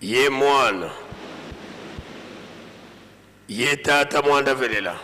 Ye mwana ye tata mwanda velela.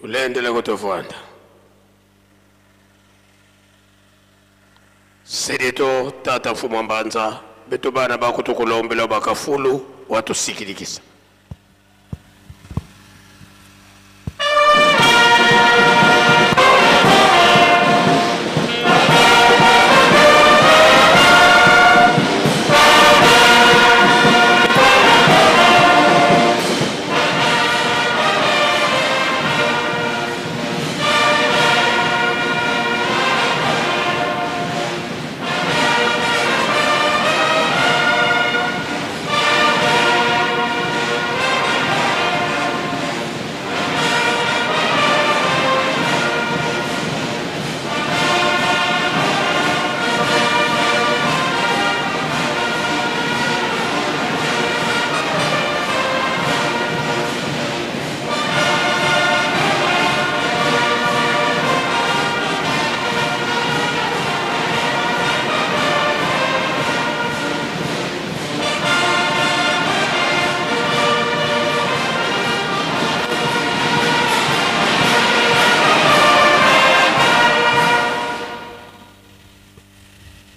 Tulendele kutofwanda Sedito tata mfumu mbanza beto bana bakutukulombela bakafulu watusikilikisa.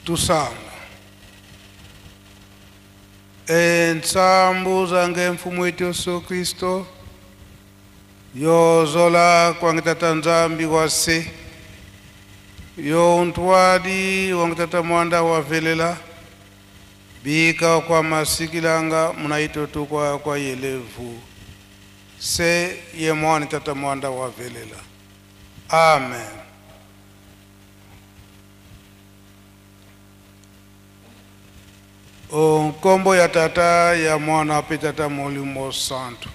Tusanga entsambu zange mfumu wetu Yesu Kristo yozola kwange tata Nzambi wase yo ntwadi wange tata mwanda wavelela bika kwa masikilanga munaito kwa yelevu se ye mwana tata mwanda wavelela. Amen. Nkombo ya tata ya mwana pe tata Molimo Santo.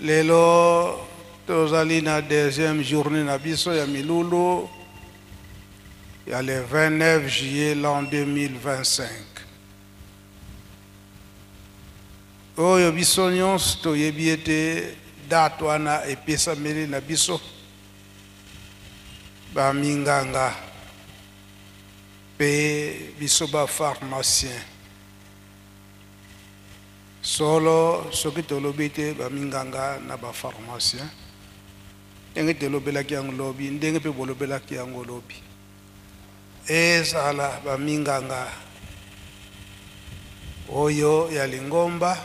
Lelo tozali na deuxième journée na biso ya milulu ya le 29 juillet l'an 2025. Oyo biso nyonso toyebi ete date wana epesameli na biso baminganga pe biso ba pharmacien solo soki tolobi te baminganga na ba pharmacien ndenge tolobelaki yango lobi ndenge mpe bolobelaki yango lobi ezala baminganga oyo ya lingomba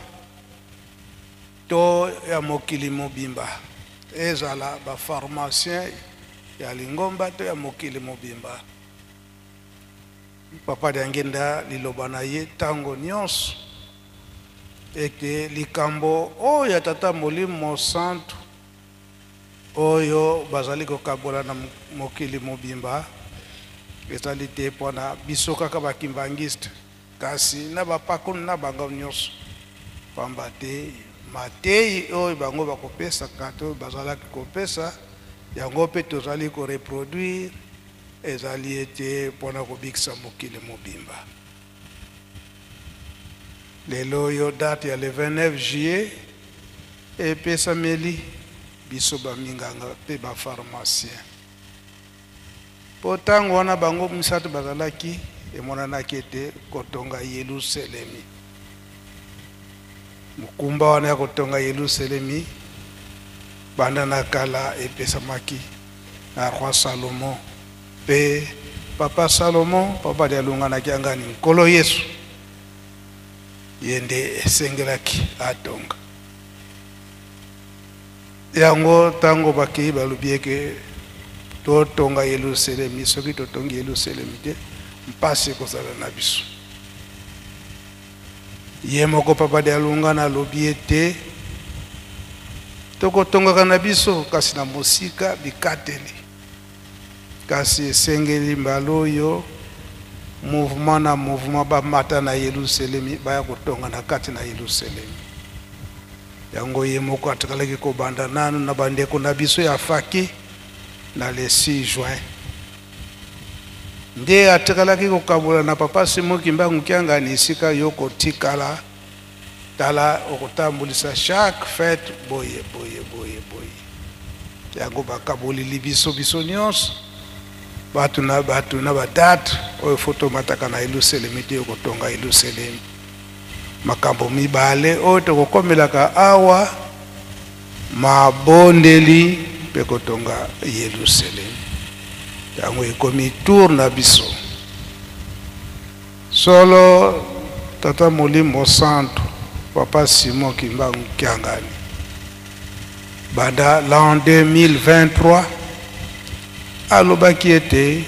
to ya mokili mobimba ezala ba pharmacien ya lingomba to ya mokili mobimba. Papa Diangienda liloba na ye tango nyonso ete likambo oyo ya tata Molimo Santu oyo bazali kokabola na mokili mobimba ezali te mpona biso kaka bakimbangiste kasi na bapakunu na bango nyonso. Pamba te mateyi oyo bango bakopesaka to bazalaki kopesa yango mpe tozali ko reproduire ezali ete mpo na kobikisa mokili mobimba. Lelo oyo date ya le 29 juillet epesameli biso ba minganga mpe ba pharmaciens. Mpo ntango wana bango misato bazalaki, emonanaki ete kotonga Yelusalemi. Mokumba wana ya kotonga Yelusalemi banda na kala epesamaki na roi Salomon mpe papa Salomon, papa Dialungana Kiangani, Nkolo Yesu, ye nde esengelaki atonga yango. Ntango bakei, balobi eke totonga Yelusalemi. Soki totongi Yelusalemi te, mpasi ekozala na biso. Ye moko papa Dialungana alobi ete tokotongaka na biso, kasi na mosika bikateli, kasi esengeli mbala oyo mouvement na mouvement bamata na Yelusalemi, baya kotonga na kati na Yelusalemi. Yango ye moko atikalaki kobanda nanu na bandeko na biso ya faki na le 6 juin, nde atikalaki kokabola na papa Simon Kimbangu Kiangani esika yo kotikala. Tala, okotambulisa chaque fête boye boye boye boye. Yango bakaboleli biso, biso nyonso, bato na bato na badate oyo fo tomataka na Yelusalemi te kotonga Yelusalemi. Makambo mibale oyo tokokomelaka awa: mabondeli mpe kotonga Yelusalemi. Yango ekomi tour na biso. Solo tata Molimo Santu papa Simon Kimbangu Kiangani banda l'an 2023 alobaki ete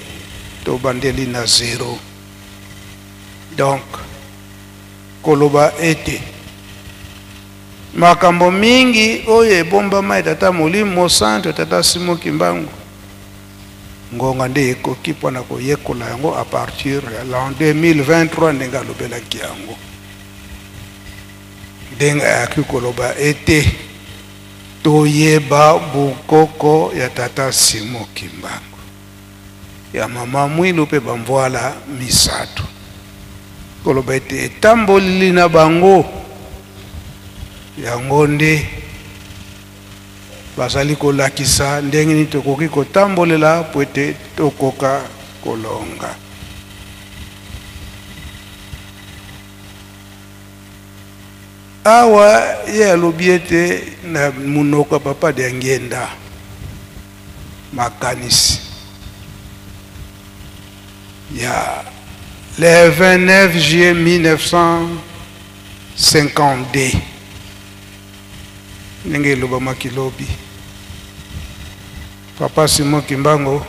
tobandeli na zero. Donc koloba ete makambo mingi oyo ebombama ya tata Molimo Santu, tata Simon Kimbangu, ngonga nde ekoki mpona koyekola yango à partir ya l'an 2023, ndenge alobelaki yango, ndenge ayaki koloba ete toyeba bokoko ya tata Simon Kimbangu, ya mama Mwilu mpe bamvwala misato, koloba ete etamboleli na bango yango nde bazali kolakisa ndenge nini tokoki kotambolela po ete tokoka kolonga. Awa ye alobi ete na monoko ya papa Diangienda makanisi ya le 29 juillet 1952, ndenge elobamaki lobi, papa Simon Kimbangu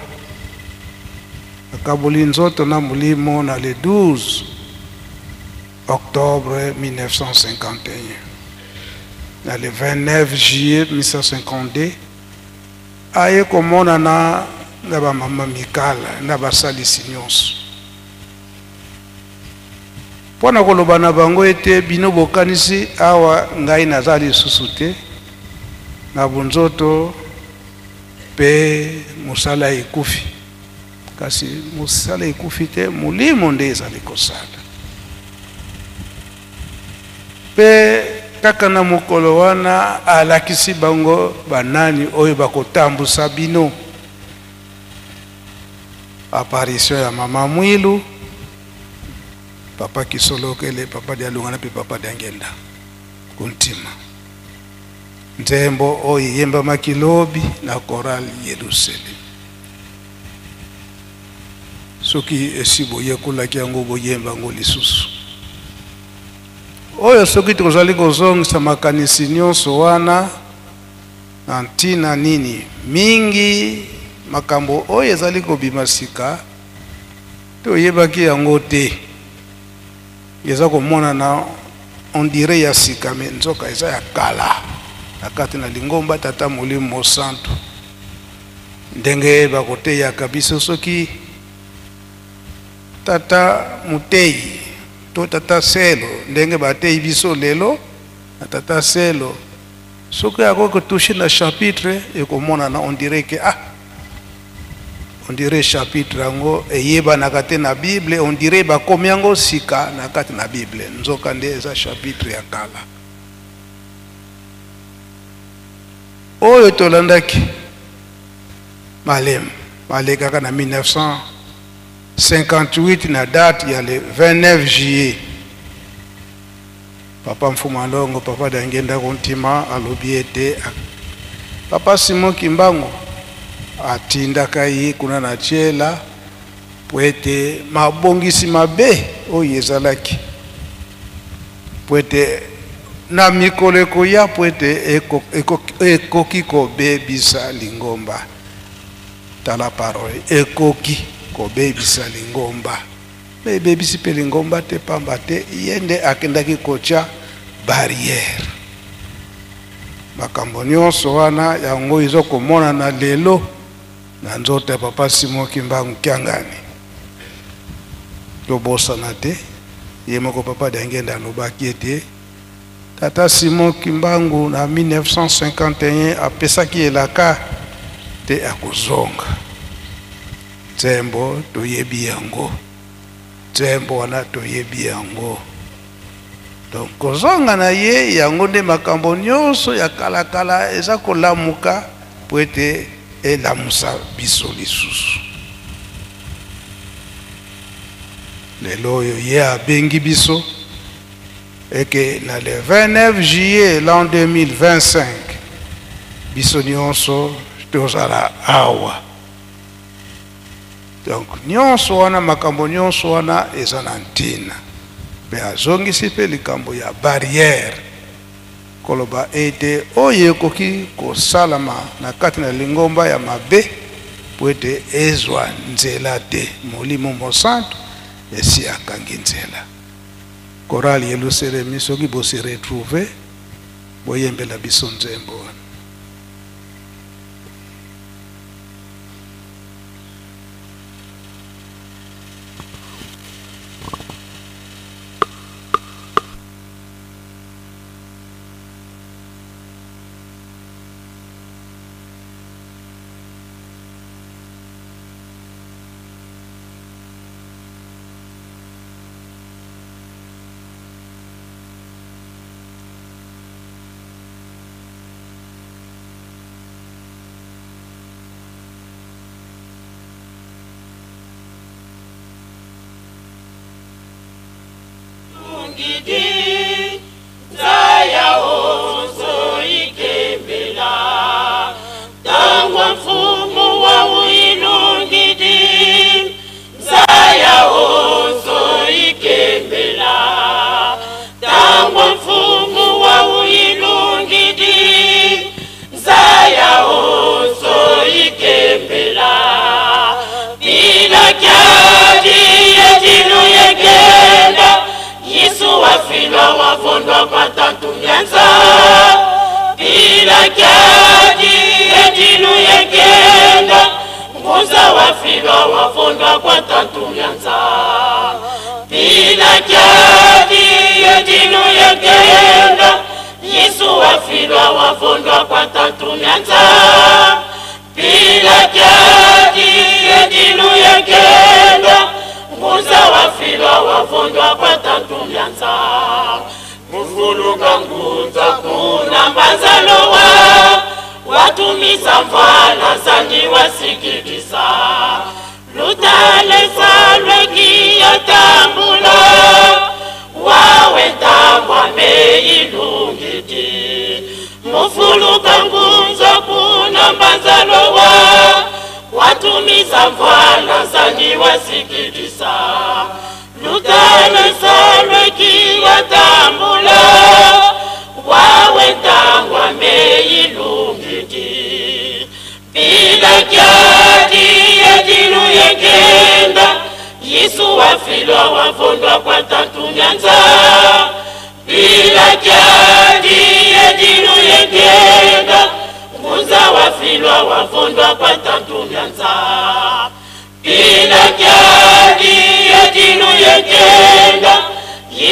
akaboli nzoto na molimo na le 12 octobre 1951. Na le 29 juillet 1952 aye komonana na bamama Mikala na basalisi nyonso mpo na koloba na bango ete bino bokanisi awa ngai naza lisusu te na bonzoto mpe mosala ekufi, kasi mosala ekufi te, molimo nde ezali kosala. Mpe kaka na mokolo wana alakisi bango banani oyo bakotambusa bino: apparition ya mama Mwilu, papa Kisolokele, papa Dialungana mpe papa Diangenda Kuntima. Nzembo oyo eyembamaki lobi na chorale Yerusalem, soki esi boyekolaki yango, boyemba yango lisusu. Oyo soki tozali kozongisa makanisi nyonso wana na ntina nini, mingi makambo oyo ezali kobima sika toyebaki yango te, eza komonana on dirait ya sika, me nzoka eza ya kala na kati na lingomba tata Molimo Mosantu, ndenge bakoteyaka biso. Soki tata motei to tata Selo, ndenge bateyi biso lelo. Na tata Selo, soki akoki kotouche na chapitre ekomonana, on dirait que ah, on dirait chapitre yango eyebanaka te na Bible, on dirait bakomi yango sika na kati na Bible, nzoka nde eza chapitre ya kala. Oyo tolandaki malem malekaka na 1958 na date ya le 29 juillet. Papa Mfuma Longo, Papa Diangienda Kuntima alobi ete Papa Simon Kimbangu atindaka ye kuna na Tshela po ete mabongisi mabe oyo ezalaki po ete na mikolo ekoya po ete ekoki kobebisa lingomba. Tala parole, ekoki kobebisa lingomba. Me ebebisi mpe lingomba te, pamba te ye nde akendaki kotya barrière. Makambo nyonso wana yango ezo komonana lelo na nzoto ya Papa Simon Kimbangu Kiangani. Tobosana te, ye moko Papa Diangienda alobaki ete Tata Simon Kimbangu na 1951 apesaki elaka te akozonga. Nzembo toyebi yango, nzembo wana toyebi yango. Donc kozonga na ye yango nde makambo nyonso ya kalakala eza kolamuka po ete elamusa biso lisusu. Lelo oyo ye abengi biso eke na le 29 juillet l'an 2025 biso nyonso tozala awa. Donc nyonso wana, makambo nyonso wana eza na ntina. Mpe azongisi mpe likambo ya barrière, koloba ete oyo ekoki kosalama na kati na lingomba ya mabe mpo ete ezwa nzela te, Molimo Mosantu esi akangi nzela. Chorale Yelusalemi, soki bo se retrouver, boyembela biso nzembo wana.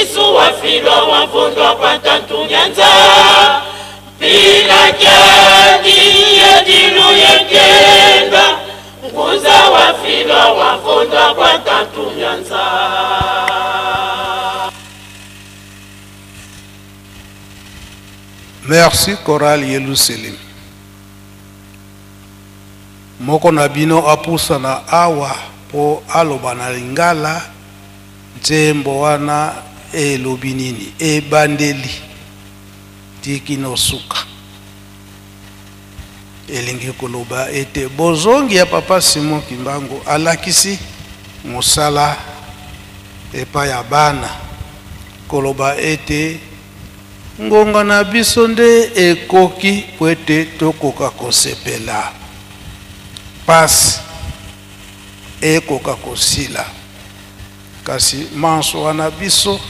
Isu wafilwa wavundwa kwa tatu nyanza Pila kyadi yedilu yekenda Ngunza wafilwa wavundwa kwa tatu nyanza. Merci Chorale Yelusalem. Moko na bino apusana awa po aloba na lingala nzembo wana elobi nini, ebandeli ti kino suka. Elingi koloba ete bozongi ya papa Simon Kimbangu alakisi mosala epai ya bana, koloba ete ngonga na biso nde ekoki po ete tokoka kosepela, pasi ekoka kosila. Kasi manso wana biso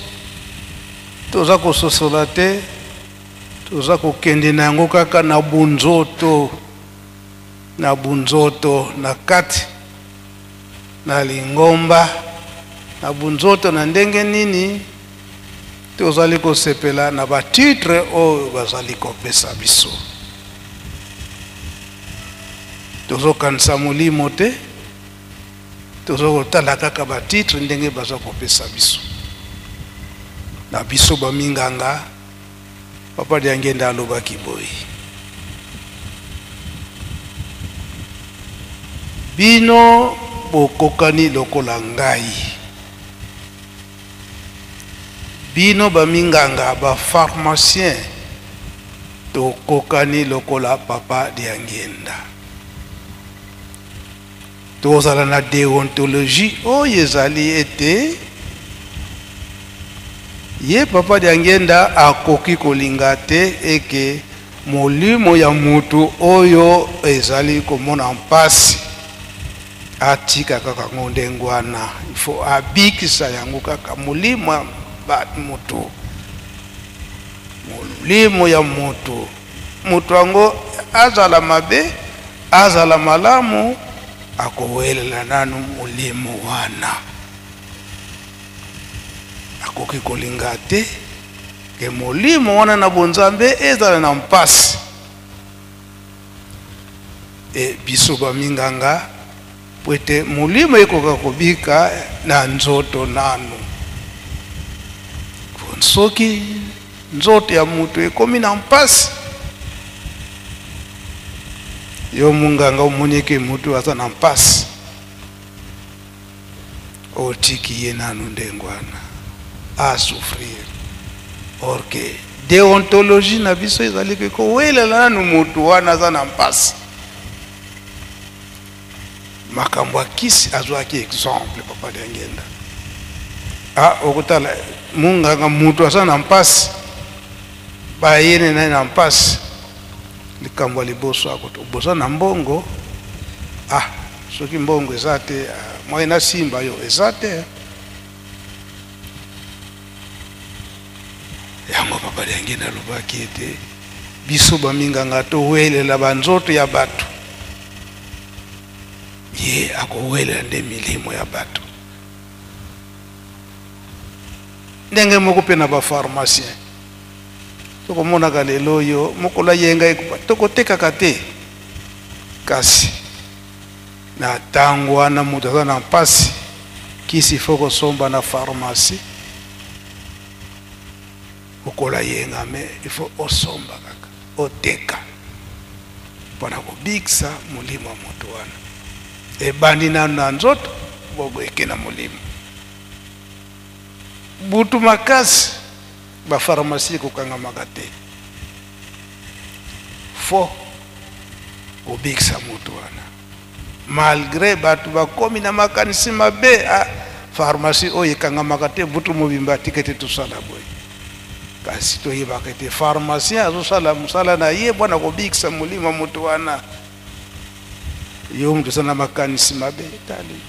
toza kososola te, toza kokende na yango kaka na bunzoto, na bunzoto na kati na lingomba, na bunzoto na ndenge nini tozali kosepela na ba titre oyo bazali kopesa biso. Tozokanisa molimo te, tozokotala kaka ba titre ndenge baza kopesa biso. Na biso ba minganga, papa Diangenda alobaki boye: bino bokokani lokola ngai, bino ba minganga ba pharmacien tokokani lokola papa Diangenda. Tozala na déontologie oyo ezali ete ye papa Diangenda akoki kolinga te eke molimo ya mutu oyo ezali komona mpasi atika kaka ngo ndenge wana. Il faut abikisa yango kaka molimo ya mutu, molimo ya mutu, mutu yango azala mabe azala malamu, akowelela nanu molimo wana. Akoki kolinga te ke molimo wana na bonzambe ezala na mpasi. E biso baminganga po ete molimo ekoka kobika na nzoto nanu. Soki nzoto ya moto ekomi na mpasi, yo munganga omoni eke moto aza na mpasi, otiki ye nanu ndenge wana a souffrir. Or que déontologie na biso ezali ke kowelela nanu moto wana aza na mpasi. Makambo ya kisi azwaki exemple papa Diangenda. Okotala munganga moto aza na mpasi, bayene naye na mpasi, likambo ya liboso akoto boza na mbongo. Soki mbongo eza te, moye na simba yo eza te. Yango papa Diangenda alobaki ete biso baminganga towelela banzoto ya bato, ye akowelela nde milimo ya bato. Ndenge moko mpe na bapharmacien, tokomonaka lelo oyo mokolo ayenga ekupa tokotekaka te, kasi na ntango wana moto aza na mpasi, kisi fo kosomba na pharmacie, okola yenga me il faut osomba kaka oteka mpona kobikisa molimo ya moto wana. Ebandi nanu na nzoto, bongo eke na molimo. Butu makasi ba pharmacie ekokangamaka te, fo kobikisa moto wana. Malgré bato bakomi na makanisi mabe, pharmacie oyo ekangamaka te butu mobimba, tika ete tosala boye. Kasi toyebaka ete pharmacien azosala mosala na ye mpona kobikisa molimo ya moto wana. Yo moto oza na makanisi mabe etali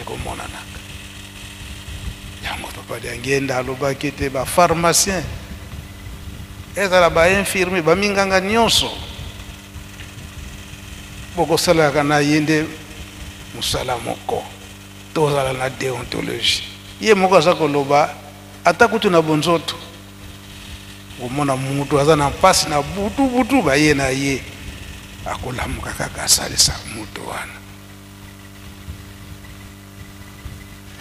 ekomonanaka. Yango papa Diangenda alobaki ete ba pharmacien ezala ba infirmier, ba minganga nyonso bokosalaka na ye nde mosala moko, tozala na déontologie. Ye moko aza koloba Ata kutu na bonzoto omona mutu aza na mpasi na butu butu baye na ye akolamuka kaka asalisa moto wana.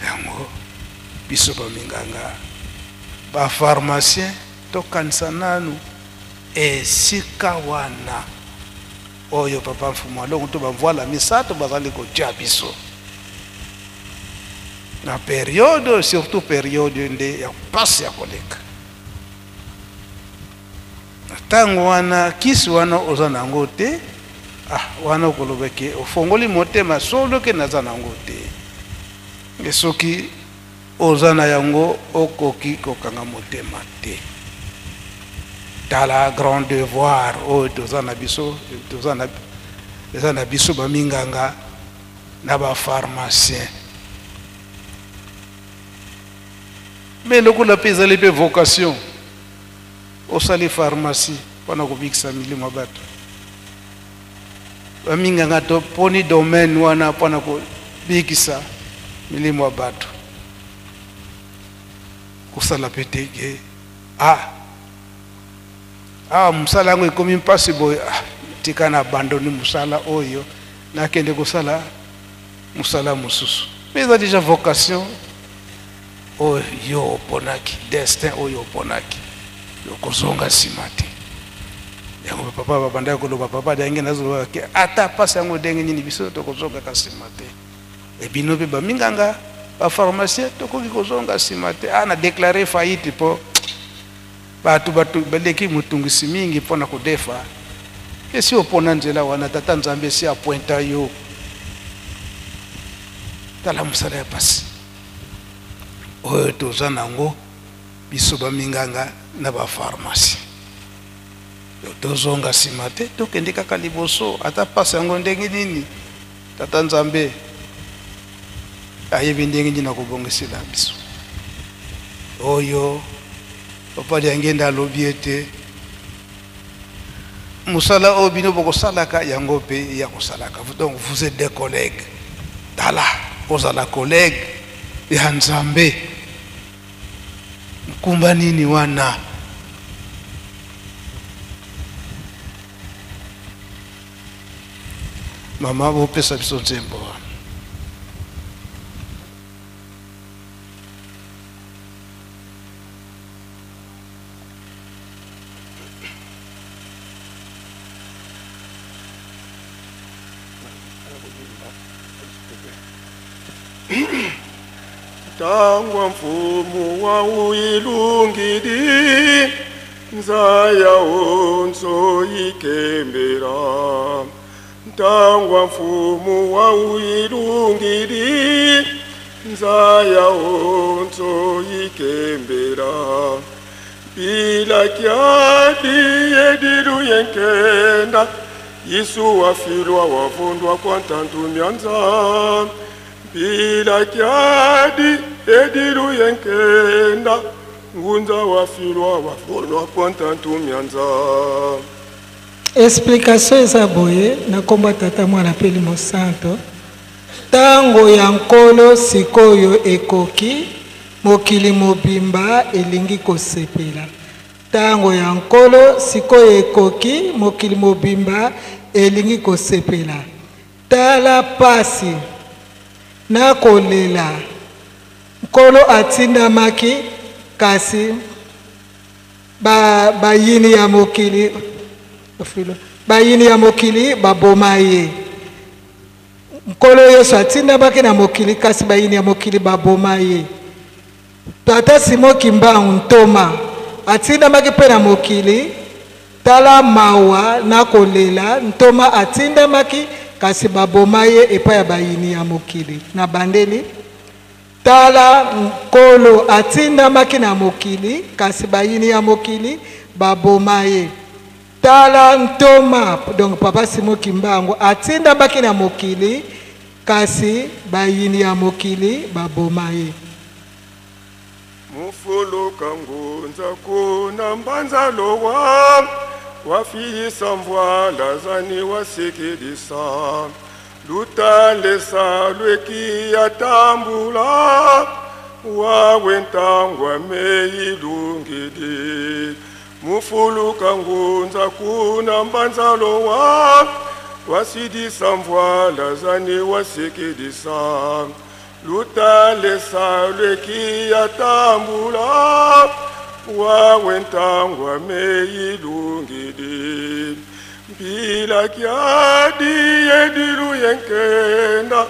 Yango biso baminganga bapharmacien tokanisa nanu esika wana oyo papa Mfumu Alongo to bamvwala misato bazali kotia biso na periode, surtout periode nde ya mpasi ya koleka. Na ntango wana kisi wana oza na yango te, ah, wana okoloba ke ofongoli motema solo ke naza na yango te. E soki oza na yango okoki kokanga motema te. Tala grand devoir oyo toza na biso, toza na, eza na biso baminganga na bapharmacien. Me lokola mpe ezali mpe vocation, osali pharmacie mpona kobikisa milimo ya bato. Baminganga toponi domaine wana mpona kobikisa milimo ya bato. Kosala mpe te ke ah, ah, mosala yango ekomi mpasi boye, ah, tika na abandoni mosala oyo nakende kosala mosala mosusu. Mais eza déjà vocation oyo yo oponaki, destin oyo oponaki, okozonga nsima te. Yango papa babandaki koloba, papa ndenge nazoloba ke ata mpasi yango ndenge nini biso tokozongaka nsima te. E bino mpe baminganga bapharmacien tokoki kozonga nsima te. Ah, na déclare faillite mpo bato bato baleki motungisi mingi mpo na kodefa. Esi opona nzela wana, tata Nzambe esi apointa yo. Tala mosala ya pasi oyo toza nango biso baminganga na bapharmacie. Tozonga nsima te, tokende kaka liboso, ata pasi yango ndenge nini. Tata Nzambe ayebi ndenge nini akobongisela biso. Oyo papa Diangenda alobi ete mosala oyo bino bokosalaka yango mpe ya kosalaka. Donc vous êtes des collègues. Tala ozala collègue ya Nzambe. Nkumba nini wana? Mama, bopesa biso nzembo wana. Tangwa mfumu wa uilungidi nzaya onso ikembera. Tangwa mfumu wa uilungidi nzaya onso ikembera. Bila kyadi yedilu yenkenda Yesu wafilwa wavundwa kwa ntantu mianza. Bila kyadi edilu yenkenda ngunza wafilwa wavundwa kwa ntantu mianza. Explication eza boye na kombo ya Tata Mwana pe Elimo Santo. Tango ya Nkolo sikoyo ekoki, mokili mobimba elingi kosepela. Tango ya Nkolo sikoyo ekoki, mokili mobimba elingi kosepela. Tala pasi na kolela. Nkolo atindamaki, kasi bayini ya mokili, bayini ya mokili baboma ye. Nkolo Yesu atindamaki na mokili, kasi bayini ya mokili baboma ye. Tata Simon Kimbangu ntoma atindamaki mpe na mokili. Tala mawa na kolela, ntoma atindamaki, kasi baboma ye epai ya bayini ya mokili. Na bandeli, tala Nkolo atindamaki na mokili, kasi bayini ya mokili baboma ye. Tala ntoma, donc papa Simon Kimbangu atindamaki na mokili, kasi bayini ya mokili baboma ye. Mufuluka ngunza kuna mbanza lowa wafiyisa mvwala zani wasikilisa lutalesa lweki ya tambula Wawe ntangwa meilungidi mufuluka ngunza kuna mbanzalo wa wasidisa mvwala zani wasikidisa lutalesa lwekiya tambula wawe ntangwa meilungidi mpila kyadi yedilu yenkenda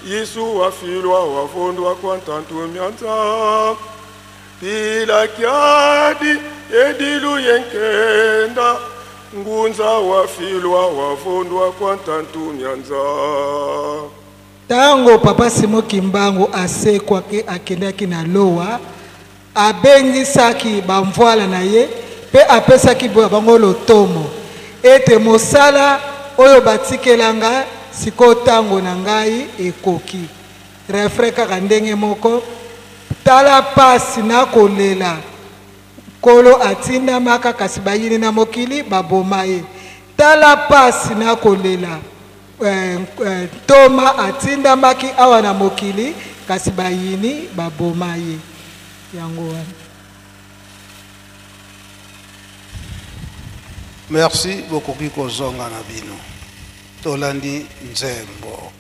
Yesu wafilwa wavondwa kwa ntantu myanza pila kyadi yedilu yenkenda ngunza wafilwa wavondwa kwa ntantu myanza. Ntango papa Simon Kimbangu asekwaki akendaki na lowa, abengisaki bamvwala na ye mpe apesaki bango lotomo ete mosala oyo batikelanga sikoyo ntango na ngai ekoki. Refrain kaka ndenge moko, tala pasi na kolela, Nkolo atindamaka kasi bayini na mokili baboma ye. Tala pasi na kolela, ntoma atindamaki awa na mokili kasi bayini baboma ye. Yango wana. Merci, bokoki kozonga na bino. Tolandi nzembo.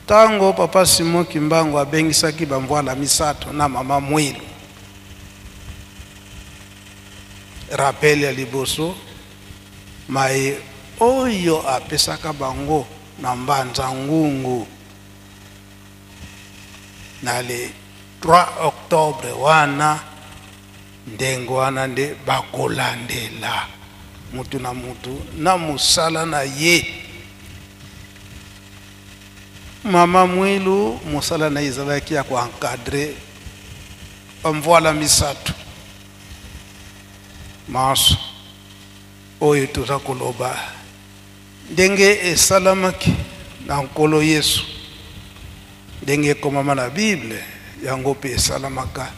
Tango papa Simon Kimbangu abengisaki bamvwala misato na mama Mwilu, rappel ya liboso maye oyo apesaka bango na Mbanza Ngungu na le 3 octobre wana, ndenge wana nde bakolandela mutu na mutu na mosala na ye. Mama Mwilu mosala na ye ezalaki ya koencadre bamvwala misato manso oyo toza koloba ndenge esalamaki na Nkolo Yesu, ndenge ekomama na Bible, yango mpe esalamaka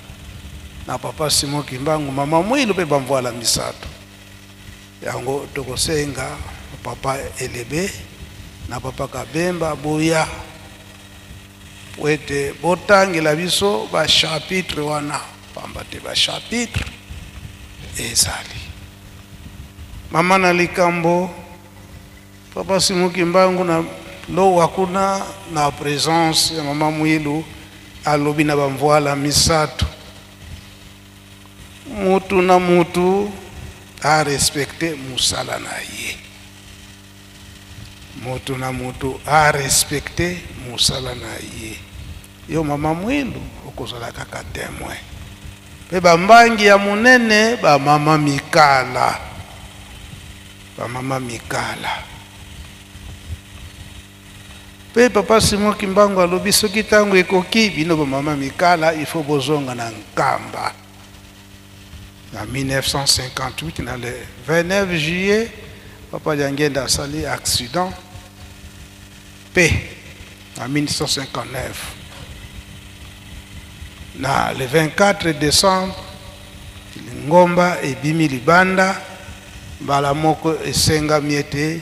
na papa Simon Kimbangu, mama Mwilu mpe bamvwala misato. Yango tokosenga papa Elebe na papa Kabemba boya po ete botangela biso ba chapitre wana, pamba te ba chapitre ezali mama na likambo. Papa Simon Kimbangu na lowa kuna na présence ya mama Mwilu alobi na bamvwala misato, mutu na mutu a respecte mosala na ye, mutu na mutu a respecte mosala na ye. Yo mama Mwilu okozala kaka témoin, mpe bambangi ya monene bamama Mikala, bamama Mikala. Mpe papa Simon Kimbangu alobi soki ntango ekoki bino bamama Mikala il faut bozonga na Nkamba. Na 1958 na le 29 juillet papa Diangienda asali accident, mpe na 1959 na le 24 décembre lingomba ebimi libanda mbala moko esengami ete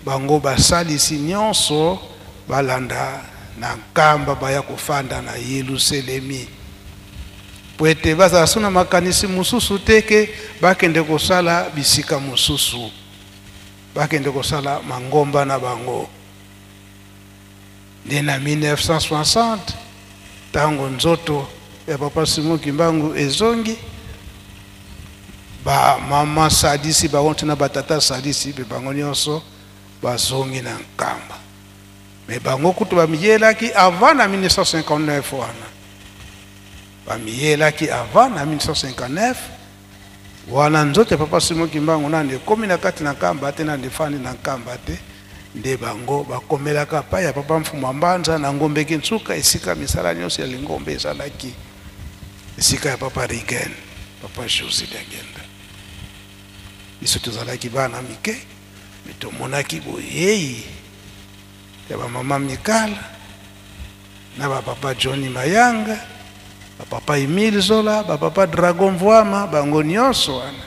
bango basalisi nyonso balanda na Nkamba baya kofanda na Yelusalemi, po ete bazala so na makanisi mosusu te ke bakende kosala bisika mosusu, bakende kosala mangomba na bango. Nde na 1960 tango nzoto ya papa Simon Kimbangu ezongi, ba mama sadisi bango ntina ba tata sadisi pe bango nyonso bazongi na Nkamba. Mais bango kutu bamiyelaki avant na 1959 wana, bamiyelaki avant na 1959 wana nzoto ya papa Simon Kimbangu nani ekomi na kati na Nkamba te, nani efandi na Nkamba te, nde bango bakomelaka pa ya papa Mfumu Mbanza na Ngombe Kinsuka, esika misala nyonso ya lingombe ezalaki, esika ya papa Rigen, papa José Diangienda. Biso tozalaki bana mike, me tomonaki boyei ya ba mama Mikala na ba papa Johnny Mayanga, ba papa Emile Zola, ba papa Dragon Mvuama, bango nyonso wana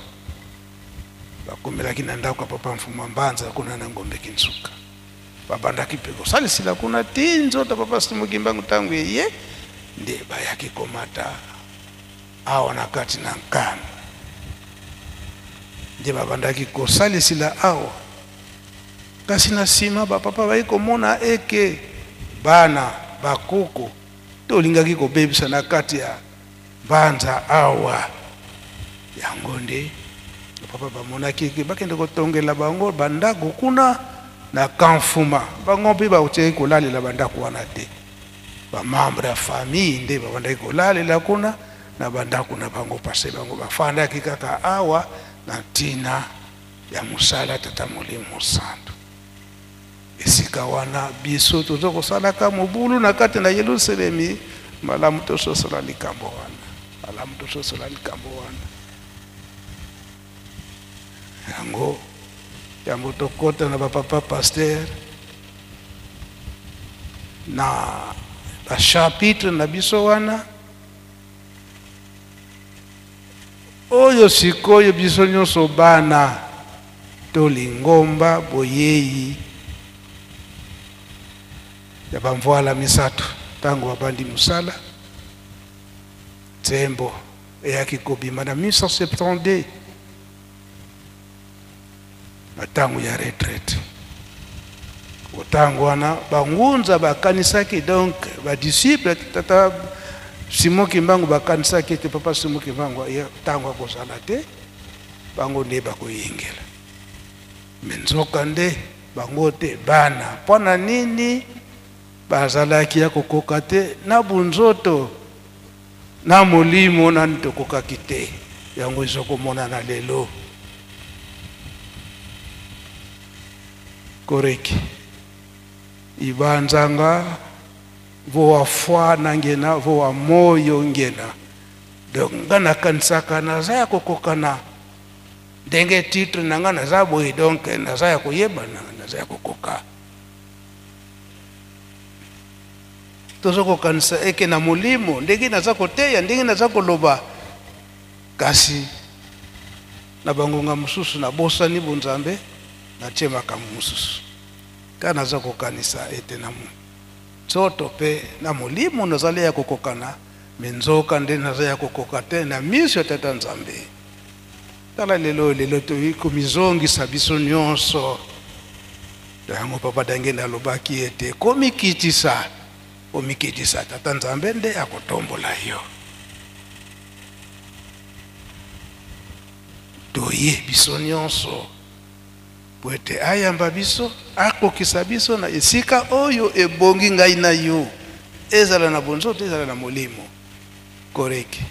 bakomelaki na ndako ya papa Mfumu Mbanza kuna na Ngombe Kinsuka. Babandaki mpe kosalisila kuna ti nzoto papa Simon Kimbangu ntango eye. Nde bayaki komata awa na kati na Nkamba, nde babandaki kosalisila awa. Kasi na nsima bapapa bayaki komona eke bana bakoko tolingaki kobebisa na kati ya mbanza awa. Yango nde papa bamonaki eke bakende kotongela bango bandako kuna na Kamfuma. Bango mpe bakotiaki kolalela bandako wana te, bamembre ya famille nde babandaki kolalela kuna na bandako na bango, parce bango bafandaki kaka awa na ntina ya mosala Tata Molimo Santo. Esika wana biso toza kosalaka mobulu na kati na Yelusalemi. Malamu tososola likambo wana, malamu tososola likambo wana. Yango yango tokota na bapapa pasteur na bachapitre na biso wana oyo sikoyo biso nyonso bana to lingomba boyei ya bamvwala misato ntango babandi mosala. Nzembo eyaki kobima na 1972 na ntango ya retraite. Ntango wana bangunza bakanisaki, donc badisciple tata Simon Kimbangu bakanisaki ete papa Simon Kimbangu ntango akozala te, bango nde bakoyingela. Me nzoka nde bango te bana. Mpo na nini bazalaki ya kokoka te na bunzoto na molimo nani tokokaki te? Yango ezokomonana lelo. Koreki ibanzanga vo wa foi na ngena vo wa moyo ngena. Donc nga nakanisaka naza ya kokokana ndenge titre na nga naza boye, donc naza ya koyebana, naza ya kokoka. Toza kokanisa eke na molimo ndenge naza koteya, ndenge naza koloba, kasi na bangonga mosusu nabosani bonzambe, natie makambo mosusu. Kaka naza kokanisa ete na nzoto mpe na molimo nazali ya kokokana, me nzoka nde naza ya kokoka te na miso ya Tata Nzambe. Tala lelo, lelo toyi komizongisa biso nyonso. Yango papa Dangenda alobaki ete komikitisa, komikitisa, Tata Nzambe nde akotombola yo. Toye biso nyonso po ete ayamba biso, akokisa biso na esika oyo ebongi ngai na yo, ezala na bonzoto, ezala na molimo. Koreki.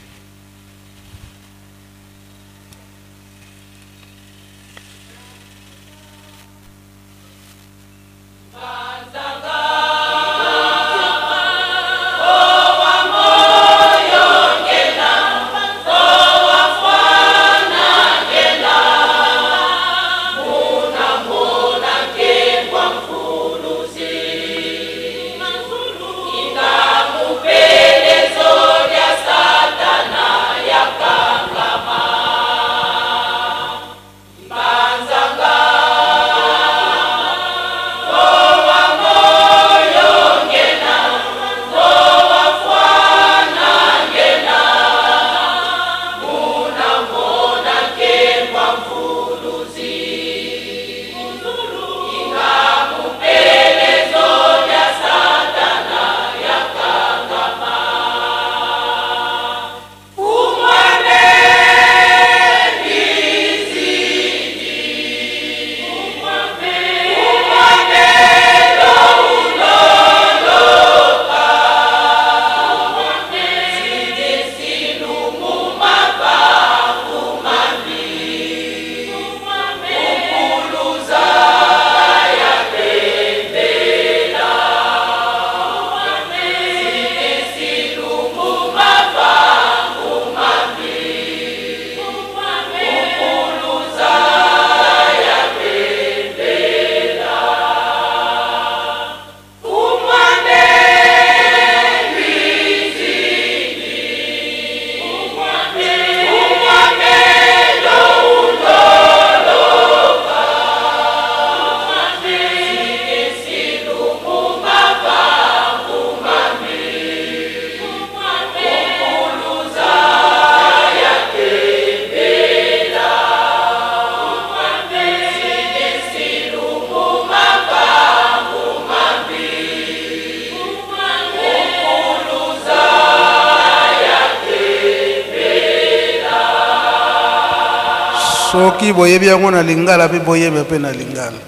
Soki boyebi yango na lingala mpe boyeba mpe na lingala.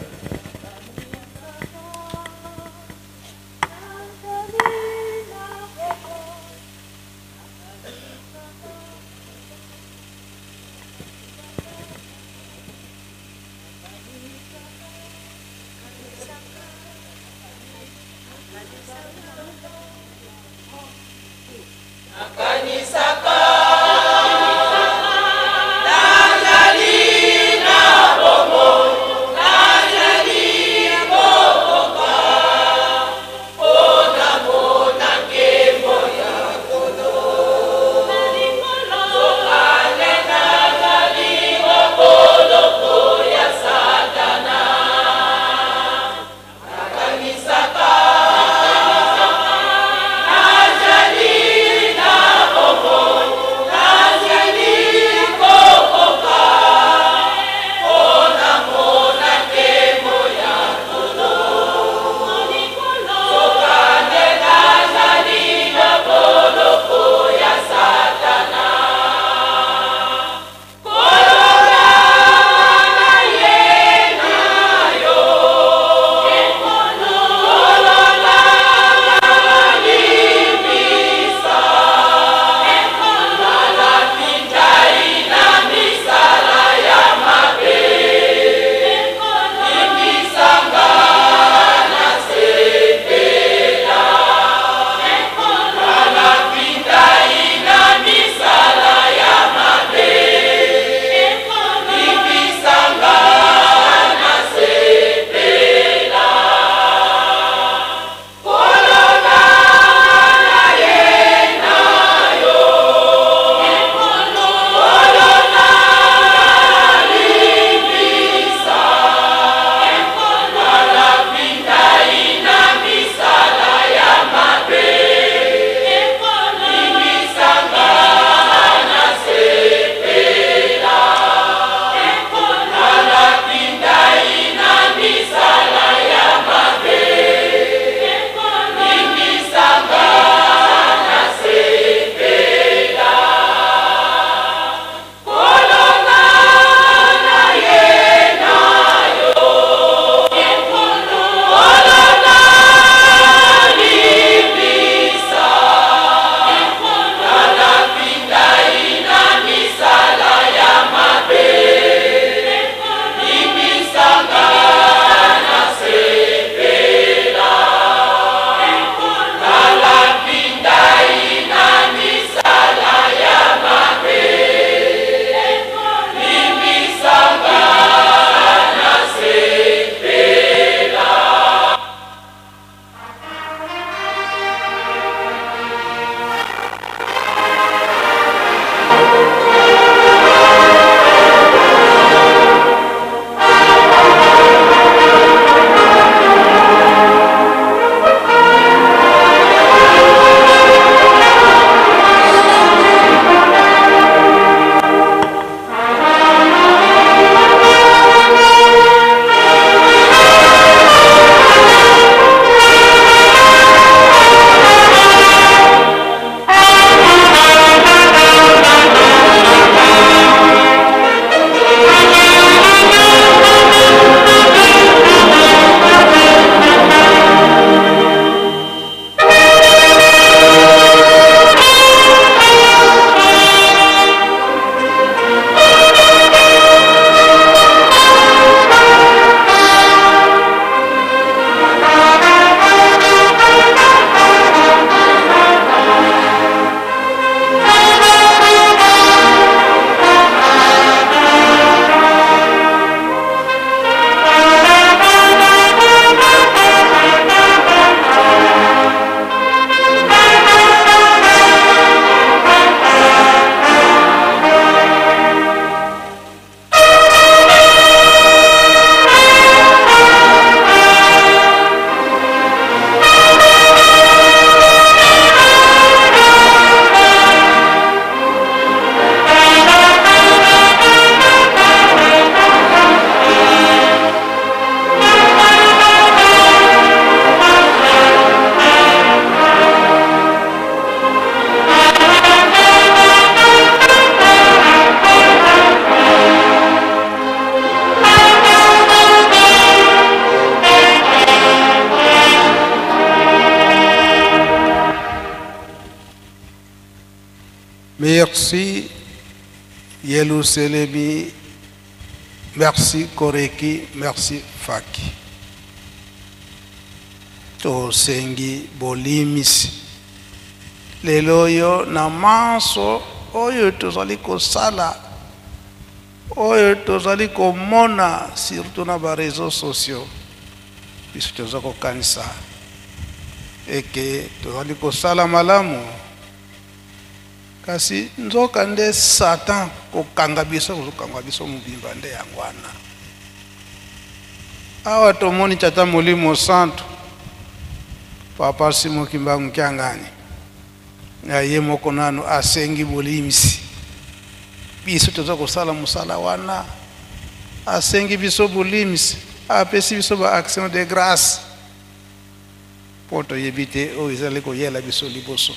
Merci Yelusalemi, merci Koreki, merci Faki. Tosengi bolimisi lelo oyo na manso oyo tozali kosala, oyo tozali komona surtout na ba réseaux sociaux. Biso toza kokanisa eke tozali kosala malamu, kasi nzoka nde Satan kokanga biso, kozokanga biso mobimba nde yango wana. Awa tomoni tata Molimo Santu Papa Simon Kimbangu Kiangani na ye moko nanu asengi bolimisi. Biso toza kosala mosala wana, asengi biso bolimisi, apesi biso ba action de grâce mpo toyebi te oyo ezali koyela biso liboso.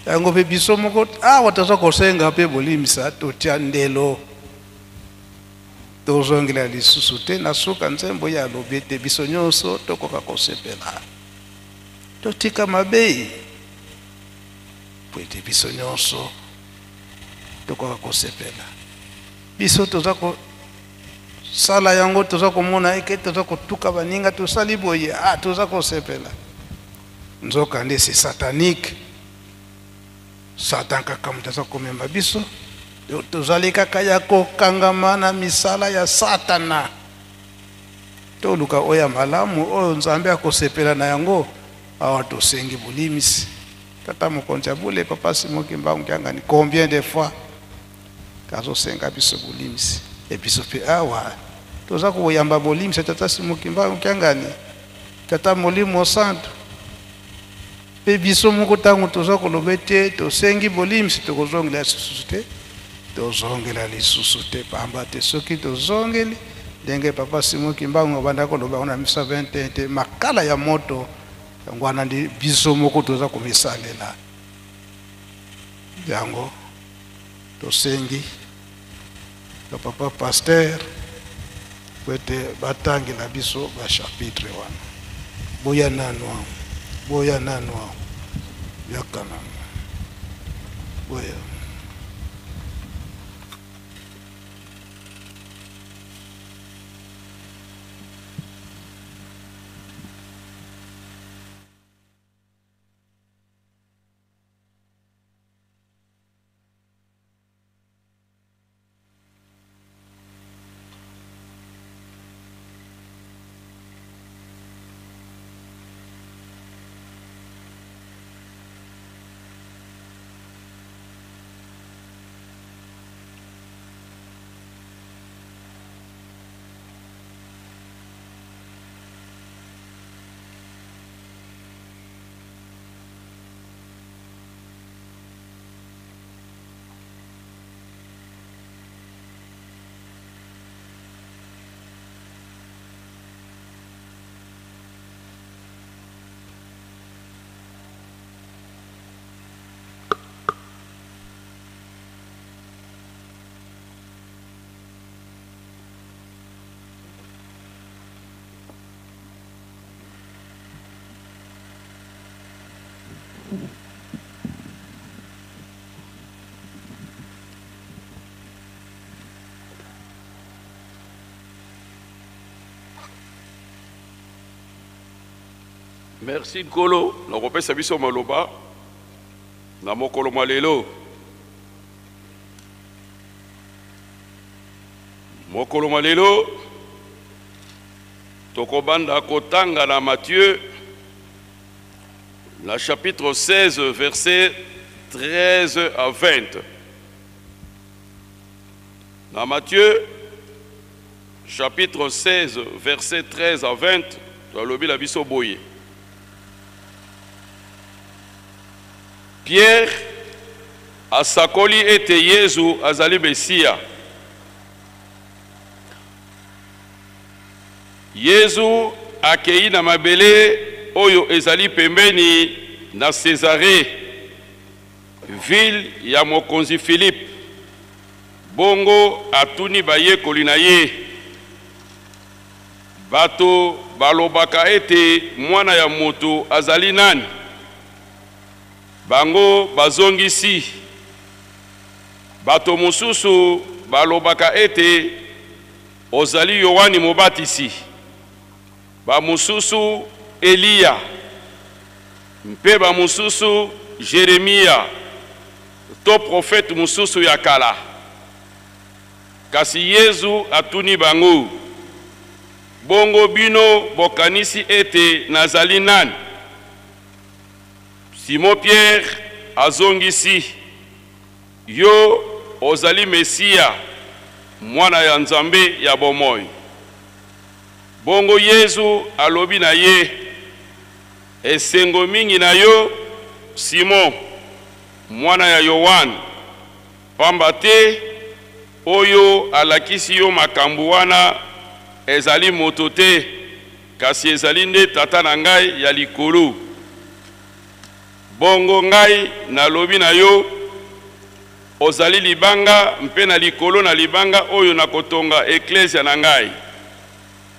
Yango mpe biso moko awa toza kosenga mpe bolimisa, totia ndelo, tozongela lisusu te. Na suka nzembo ye alobi ete biso nyonso tokoka kosepela, totika mabe po ete biso nyonso tokoka kosepela. Biso toza kosala yango, toza komona eke toza kotuka baninga, tosali boye, toza kosepela. Nzoka nde c'est satanique. Satan kaka moto aza komema biso, tozali kaka ya kokangama na misala ya Satana. Toluka oyo ya malamu, oyo Nzambe akosepela na yango. Awa tosengi bolimisi. Tata mokonzi ya bule, Papa Simon Kimbangu Kiangani, combien de fois azosenga biso bolimisi? E biso mpe awa toza koyamba bolimisi Tata Simon Kimbangu Kiangani, Tata Molimo Santu. Mpe biso moko ntango toza koloba ete tosengi bolimisi, tokozongela lisusu te, tozongela lisusu te, pamba te soki tozongeli ndenge Papa Simon Kimbangu abanda koloba yango na 1921 te, makala ya moto yango wana nde biso moko toza komisalela yango. Tosengi ba papa pasteur po ete batangela biso ba chapitre wana. Boya nanu awa, boya nanu awa, yaka nanu, boya. Merci Nkolo na kopesa biso maloba na mokolo mwa lelo. Mokolo mwa lelo tokobanda kotanga na Matthieu na chapitre 16 verset 13 à 20. Na Matthieu chapitre 16 verset 13 à 20 tolobi la biso boye. Pierre asakoli ete Yezu azali Mesia. Yezu akei na mabele oyo ezali pembeni na Cesaree, ville ya mokonzi Philippe. Bongo atuni bayekoli na ye, Bato balobaka ete Mwana ya moto azali nani? Bango bazongisi, Bato mosusu balobaka ete ozali Yoane Mobatisi, bamosusu Eliya, mpe bamosusu Jeremia to profete mosusu ya kala. Kasi Yezu atuni bango, Bongo bino bokanisi ete nazali nani? Simon Pierre azongisi, Yo ozali Mesia, Mwana ya Nzambe ya bomoi. Bongo Yezu alobi na ye, Esengo mingi na yo, Simon, mwana ya Yoane, pamba te oyo alakisi yo makambo wana ezali moto te, kasi ezali nde Tata na ngai ya likolo. Bongo ngai nalobi na yo, ozali libanga, mpe na likolo na libanga oyo nakotonga eklezia na ngai.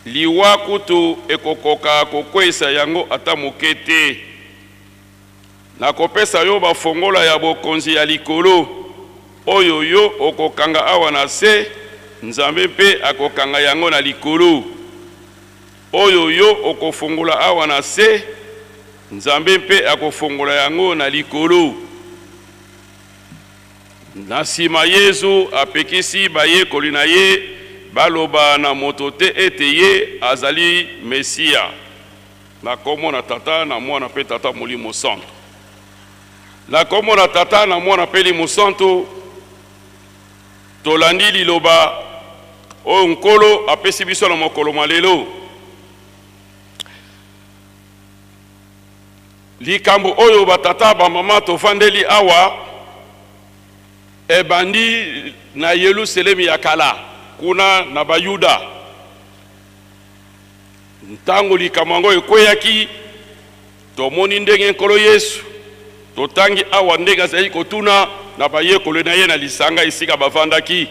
Liwa kutu ekokoka kokweisa yango ata moke te. Nakopesa yo bafongola ya bokonzi ya likolo, oyo yo okokanga awa na se, Nzambe mpe akokanga yango na likolo. Oyo yo okofongola awa na se, Nzambe mpe akofongola yango na likolo. Na nsima Yezu apekisi bayekoli na ye baloba na moto te ete ye azali Mesia. Na kombo na Tata, na Mwana mpe Tata Molimo Santu. Na kombo na Tata, na Mwana mpe Elimo Santu, tolandi liloba oyo Nkolo apesi biso na mokolo mwa lelo. Likambo oyo batata bamama tofandeli awa ebandi na Yelusalemi ya kala, kuna na Bayuda. Ntango likambo yango ekweyaki, tomoni ndenge Nkolo Yesu, totangi awa ndenge azalaki kotuna na bayekoli na ye na lisanga esika bavandaki.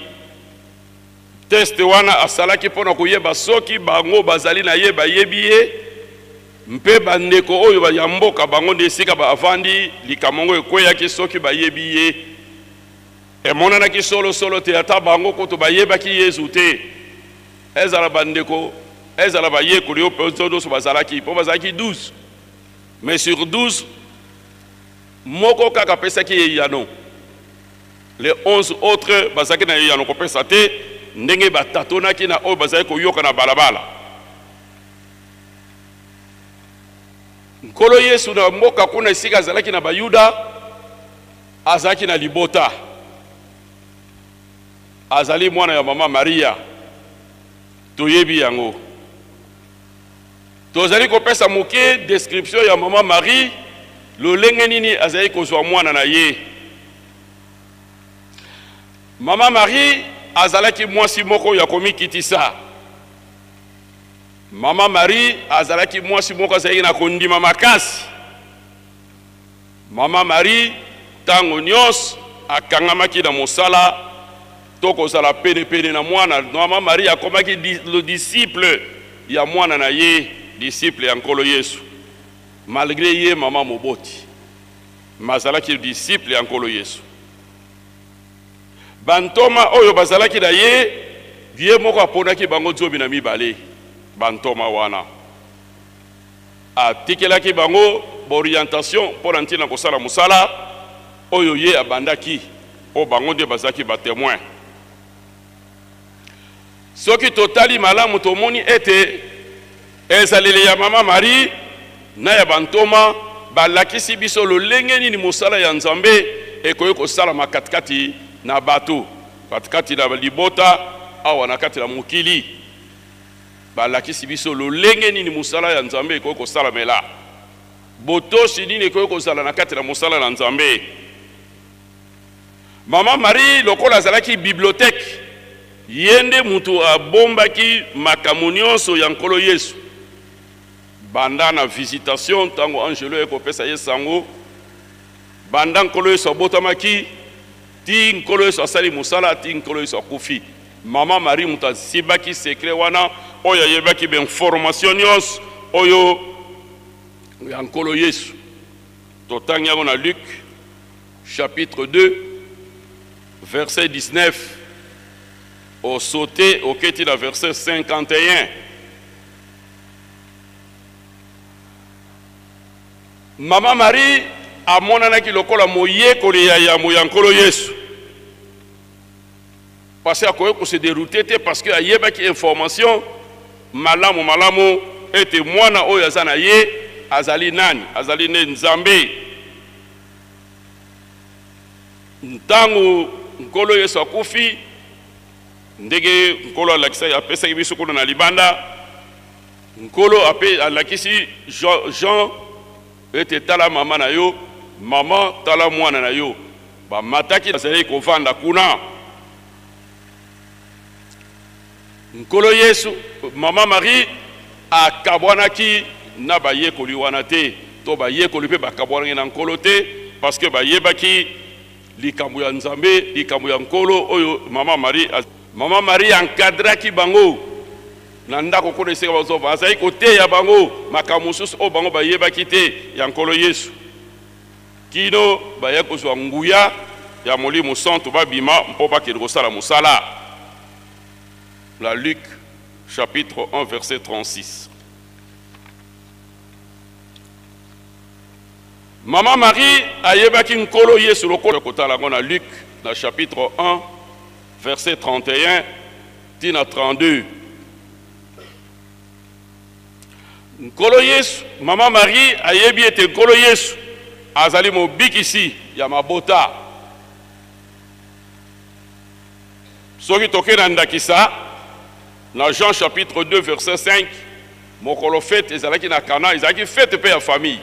Teste wana asalaki mpo na koyeba soki bango bazali na ye, bayebi ye, mpe bandeko oyo ya mboka bango nde esika bavandi, likambo yango ekweyaki soki bayebi ye. Emonanaki solosolo te, ata bango kutu bayebaki Yesu te. Ezala bandeko, ezala bayekoli oyo mpenza nyonso bazalaki, mpo bazalaki 12, mais sur 12 moko kaka apesaki ye eyano. Les 11 autres bazalaki na eyano kopesa te, ndenge batatonaki na oyo bazalaki koyoka na balabala. Nkolo Yesu na mboka kuna esika azalaki na Bayuda, azalaki na libota. Azali mwana ya mama Maria, toyebi yango. Tozali kopesa moke description ya mama Marie, lolenge nini azali kozwa mwana na ye. Mama Marie azalaki mwasi moko ya komikitisa. Mama Marie azalaki mwasi moko azalaki na kondima makasi. Mama Marie ntango nyonso akangamaki na mosala to kozala penepene na mwana. Mama Marie akomaki le disciple ya mwana na ye, disciple ya Nkolo Yesu. Malgre ye mama moboti, mais azalaki disciple ya Nkolo Yesu. Bantoma oyo bazalaki na ye, ye moko aponaki bango 12, bantoma wana. Atikelaki bango baorientation mpo na ntina kosala mosala oyo ye abandaki, mpo bango nde bazalaki batemoin. Soki totali malamu, tomoni ete ezaleli ya mama Marie na ya bantoma balakisi biso lolenge nini mosala ya Nzambe ekoki kosalama katikati na bato, katikati na libota, awa na kati na mokili. Balakisi biso lolenge nini mosala ya Nzambe ekoki kosalamela, botosi nini ekoki kozala na kati na mosala na Nzambe. Mama Marie lokola azalaki bibliothèque, ye nde mutu abombaki makambo nyonso ya Nkolo Yesu banda na visitation ntango angelo ye kopesa ye sango, banda Nkolo Yesu abotamaki ti Nkolo Yesu asali mosala, ti Nkolo Yesu akufi. Mama Marie moto asibaki secret wana, oyo ayebaki ba information nyonso oyo ya Nkolo Yesu. Totangi yango na Luc. chapitre 2 verset 19 osote oketi na verset 51. Mama Marie amonanaki lokola moyekoli ya yambo ya Nkolo Yesu. Parce que akoki ko se derouter te parce que ayebaki information malamu malamu ete mwana oyo aza na ye azali nani, azali nde Nzambe. Ntango Nkolo Yesu akufi, ndenge Nkolo alakisaki, apesaki biso kuna na libanda, Nkolo ape alakisi Jean, Jean ete tala mama na yo, mama tala mwana na yo. Bamataki, bazalaki kovanda kuna. Nkolo Yesu, mama Marie akabwanaki na bayekoli wana te, to bayekoli mpe bakabwanaki na Nkolo te, parce que bayebaki likambo ya Nzambe, likambo ya Nkolo oyo mama Marie, mama Marie encadraki bango na ndako kuna esika bazova, azalaki koteya bango makambo mosusu oyo bango bayebaki te ya Nkolo Yesu, kino baya kozwa nguya ya Molimo Santu, babima mpo bakende kosala mosala. La Luc chapitre 1 verset 36. Mama Marie ayebaki Nkolo Yesu lokola kotala yango na Luc na chapitre 1 verset 31 tina 32. Nkolo Yesu, Mama Marie ayebi ete Nkolo Yesu azali mobikisi ya mabota. Soki toke na ndakisa na Jean chapitre 2 verset 5, mokolo fete ezalaki na Kana, ezalaki fete mpe ya famille.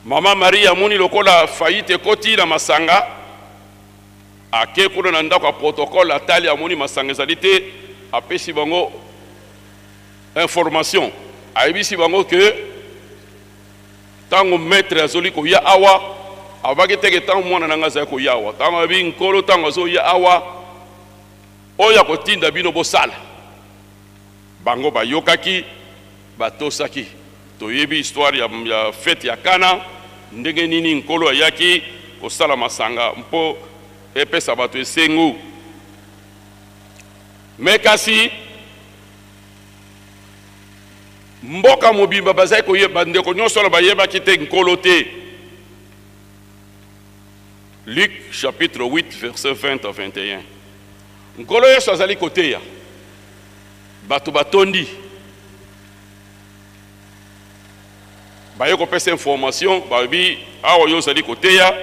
Mama Marie amoni lokola faillite ekoti na masanga, ake kuna na ndako ya protocole, atali amoni masanga ezali te, apesi bango information, ayebisi bango ke ntango maître azoli koya awa, abaki teke ntango mwana na ngai azali koya awa, ntango abi nkolo ntango azoya awa, oyo akotinda bino bosala. Bango bayokaki, batosaki. Toyebi histoire ya, ya fete ya Kana, ndenge nini Nkolo ayaki kosala masanga mpo epesa bato esengo. Me kasi mboka mobimba bazali koyeba, bandeko nyonso wana bayebaki te Nkolo te. Luc chapitre 8 verset 20 à 21. Nkolo Yesu azali koteya bato batondi, baye kopesa information, balobi awa yo ozali koteya,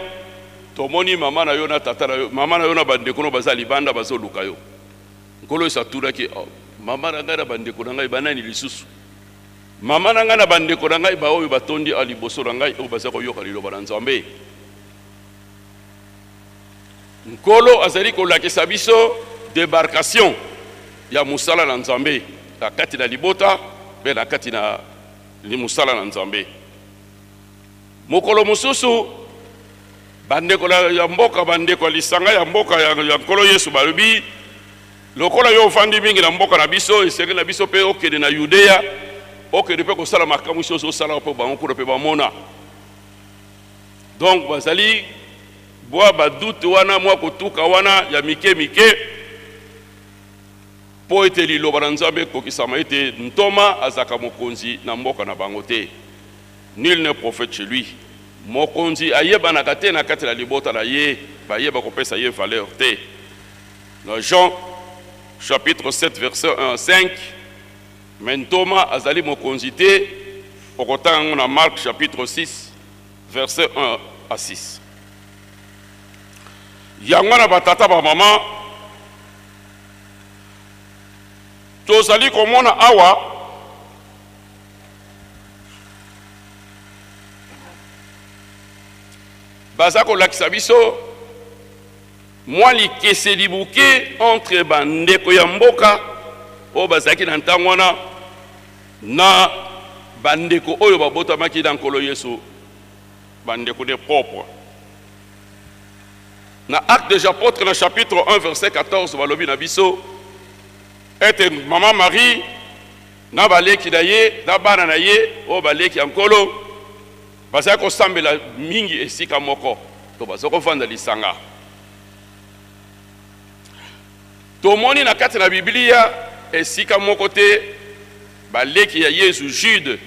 tomoni mama na yo na tata na yo, mama na yo na bandeko no baza libanda bazoluka yo. Nkolo Yesu atunaki, oh, mama na ngai na bandeko na ngai banani lisusu? Mama na ngai na bandeko na ngai baoyo batondi awa liboso na ngai, oyo baza koyoka liloba na Nzambe. Nkolo azali kolakisa biso debarcation ya mosala na Nzambe na kati na libota mpe na kati na mosala na Nzambe. Mokolo mosusu bandeko ya mboka, bandeko ya lisanga ya mboka ya Nkolo Yesu balobi, lokola yo ofandi mingi na mboka na biso, esengeli na biso mpe okende na Yudea, okende mpe kosala makambo nyonso ozosala mpo bango kuna mpe bamona. Donc bazali bwa badoute wana, mwa kotuka wana ya mike mike, mpo ete liloba na Nzambe ekokisama ete ntoma azalaka mokonzi na mboka na bango te. Nul n'est prophète chez lui. Mokonzi ayebanaka te na kati na libota na ye, bayeba kopesa ye valeur te. Na Jean chapitre 7 verset 1 à 5, mais ntoma azali mokonzi te, okotanga yango na Marc chapitre 6 verset 1 à 6. Yango na batata ba mama tozali komona awa baza kolakisa biso mwa likeseli moke entre bandeko ya mboka oyo bazalaki na ntango wana na bandeko oyo babotamaki na Nkolo Yesu, bandeko de propre. Na Actes des Apôtres na chapitre 1 verset 14 balobi na biso ete mama Marie na baleki na ye na bana na ye oyo baleki ya Nkolo. Bazali kosambela mingi esika moko to bazali kovanda lisanga. Tomoni na kati na Biblia esika moko te baleki ya Yezu Jude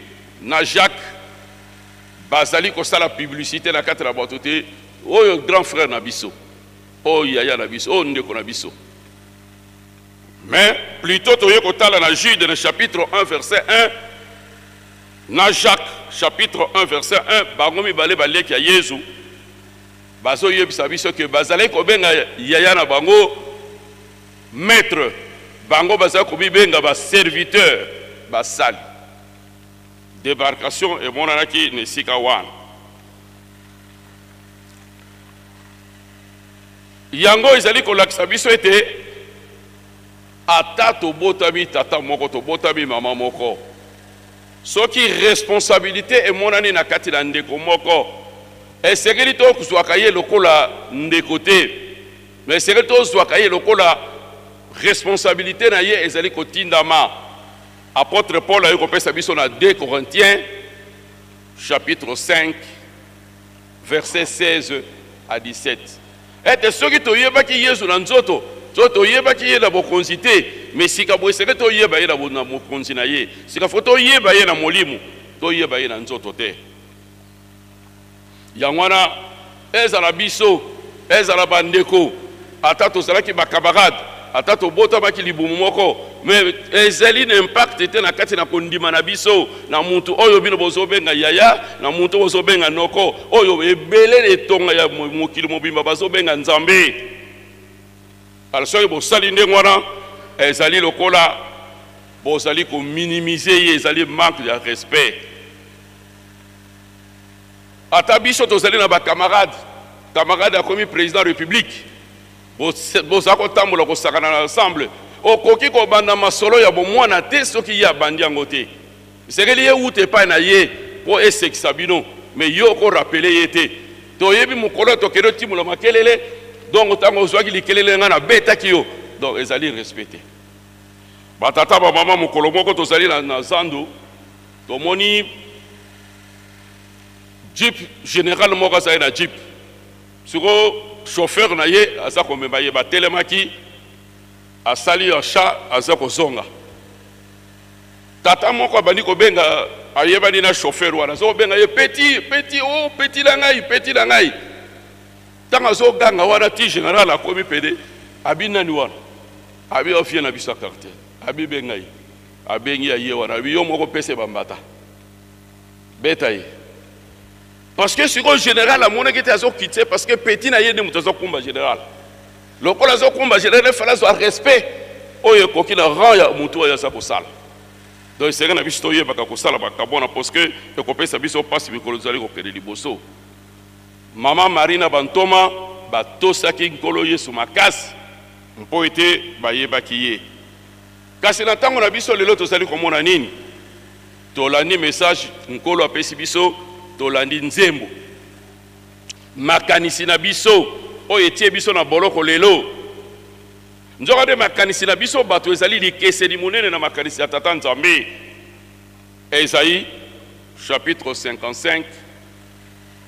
na Jacques bazali kosala publicité na kati na bato te, oyo grand frère na biso, oyo yaya na biso, oyo ndeko na biso. Mais plutôt toye kotala na Jude na chapitre 1 verset 1 na Jacques chapitre 1 verset 1, bango mibale baleki ya Yezu bazoyebisa biso ke bazalaki kobenga yaya na bango maître, bango bazalaki komibenga ba serviteur, basali. Debarcation emonanaki na esika wana. Yango ezali kolakisa biso ete ata tobotami tata moko, tobotami mama moko, soki responsabilite emonani na kati na ndeko moko, esengeli tozwaka ye lokola ndeko te, mais esengeli tozwaka ye lokola responsabilite na ye ezali kotindama. Apôtre Paul aye kopesa biso na 2 Corinthiens chapitre 5 verset 16 à 17 ete soki toyebaki Yesu na nzoto, soki toyebaki ye na bokonzi te, mais sika boye esengeli toyeba ye na mokonzi na ye, sika fo toyeba ye na molimo, toyeba ye na nzoto te. Yango wana ezala biso, ezala bandeko, ata tozalaki ba camarade, ata tobotamaki libumu moko, mais ezali na impact te na kati na kondima na biso na mutu oyo bino bozobenga yaya, na mutu oyo bozobenga noko, oyo ebele etonga ya mokili mobimba bazobenga Nzambe. Alors soki bosali ndenge wana, ezali lokola bozali kominimize ye, ezali manque ya respect. Ata biso tozali na ba camarade, camarade akomi président république, boza kotambola kosakana na ensemble, okoki kobanda masolo ya bomwana te soki ye abandi yango te. Esengeli ye wuta epai na ye mpo esekisa bino, mais yo okorapele ye te. Toyebi mokolo tokende otimola makelele, donc ntango ozwaki likelele ngai nabetaki yo, donc ezali respect te. Batata bamama, mokolo moko tozali na, na zando, tomoni jeep general moko azali na jeep, sikoyo chauffeur na ye aza komema ye, batelemaki, asali achat, aza kozonga. Tata moko abandi kobenga, ayebani na chauffeur wana, aza kobenga ye petit, petit, oh petit na ngai, petit na ngai. Ntango azoganga wana ti general akomi pene, abi nani wana? Abi ofie na biso ya quartier, abi benga ye, abengi ya ye wana, abi yo moko pese bambata, beta ye. Parce que sikoyo général amonaki te azokitse, parce que petit na ye nde moto azokumba général. Lokola azokumba général, efala azwa respect oyo ekoki na rang ya moto oyo aza kosala. Donc esenge na biso toyebaka kosala makambo wana, parce que ekopesa biso mpasi mikolo tozali kokende liboso. Mama Marie na bantoma batosaki Nkolo Yesu makasi mpo ete bayebaki ye. Kasi na ntango na biso lelo tozali komona nini? Tolandi message Nkolo apesi biso, tolandi nzembo. Makanisi na biso oyo etie biso na boloko lelo, nzoka nde makanisi na biso bato ezali likeseni monene na makanisi ya Tata Nzambe. Esaïe chapitre 55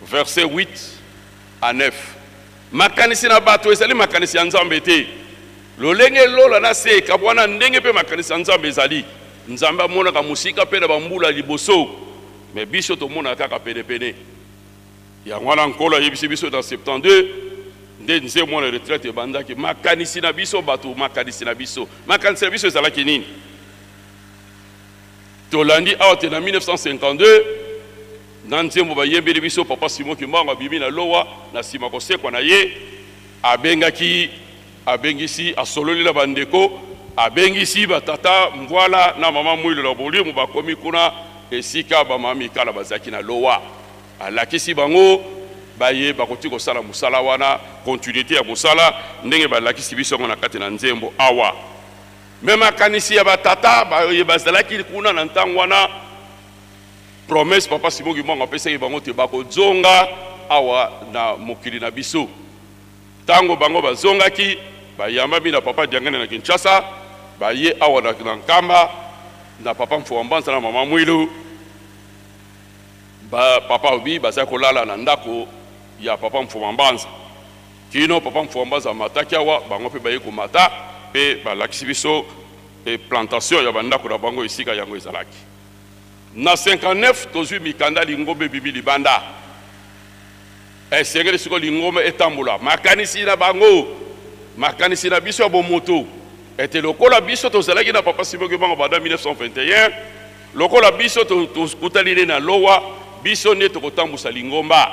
verset 8 à 9. Makanisi na bato ezali makanisi ya Nzambe te. Lolenge lola na se ekabwana, ndenge mpe makanisi ya Nzambe ezali. Nzambe amonaka mosika mpe na bambula liboso, me biso tomonaka kaka penepene. Yango wana Nkolo ayebisi biso na 72 nde nzembo wana retraite ebandaki. Makanisi na biso bato, makanisi na biso, makanisi na biso ezalaki nini? Tolandi awa te na 1952 na nzembo bayembeli biso Papa Simon Kimbangu abimi na lowa na nsima kosekwa na ye, abengaki, abengisi, asololi na bandeko, abengisi batata Mvwala na mama Mwilu na Bolimu, bakomi kuna esika bamama Mikala bazalaki na lowa, alakisi bango baye bakoki kosala mosala wana, continuité ya mosala ndenge balakisi biso yango na kati na nzembo awa. Me makanisi ya batata baye bazalaki kuna na ntango wana, promesse Papa Simon Kimbangu apesaki bango te bakozonga awa na mokili na biso. Ntango bango bazongaki, bayambami na Papa Diangene na Kinshasa, baye awa na Nkamba na Papa Mfua Mbanza na Mama Mwilu. Ba papa obi bazali kolala na ndako ya papa Mfuma Mbanza. Kino papa Mfuma Mbanza amataki awa, bango mpe baye komata mpe balakisi biso e plantation ya bandako na bango esika yango ezalaki. Na 59 tozwi mikanda lingomba ebimi libanda. Esengeli sikoyo lingomba etambola. Makanisi na bango, makanisi na biso ya bomoto, ete lokola biso tozalaki na papa Simon Kimbangu banda 1921, lokola biso tokutani nde na lowa, biso nde tokotambusa lingomba.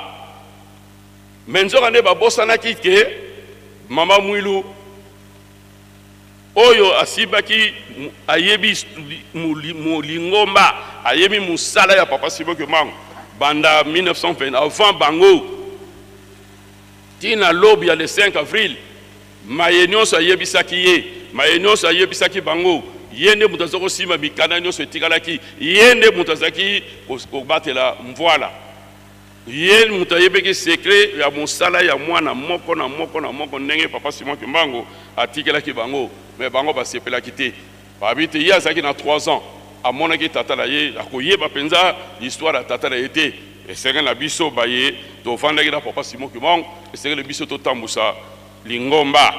Me nzoka nde babosanaki ke mama Mwilu oyo asimbaki, ayebi lingomba, ayebi mosala ya papa Simon Kimbangu banda 1920 avant bango tina lobi ya le 5 avril. Maye nyonso ayebisaki ye, maye nyonso ayebisaki bango, ye nde moto azalaki kosimba mikanda nyonso etikalaki, ye nde moto azalaki kobatela mvwala, ye moto ayebaki secret ya mosala ya mwana moko na moko na moko ndenge papa Simon Kimbangu atikelaki bango. Me bango basepelaki te, babi te ye azalaki na 3 ans amonaki tata na ye, akoyeba mpenza histoire ya tata na ye te. Esengeli na biso baye tovandaki na papa Simon Kimbangu, esengeli biso totambusa lingomba.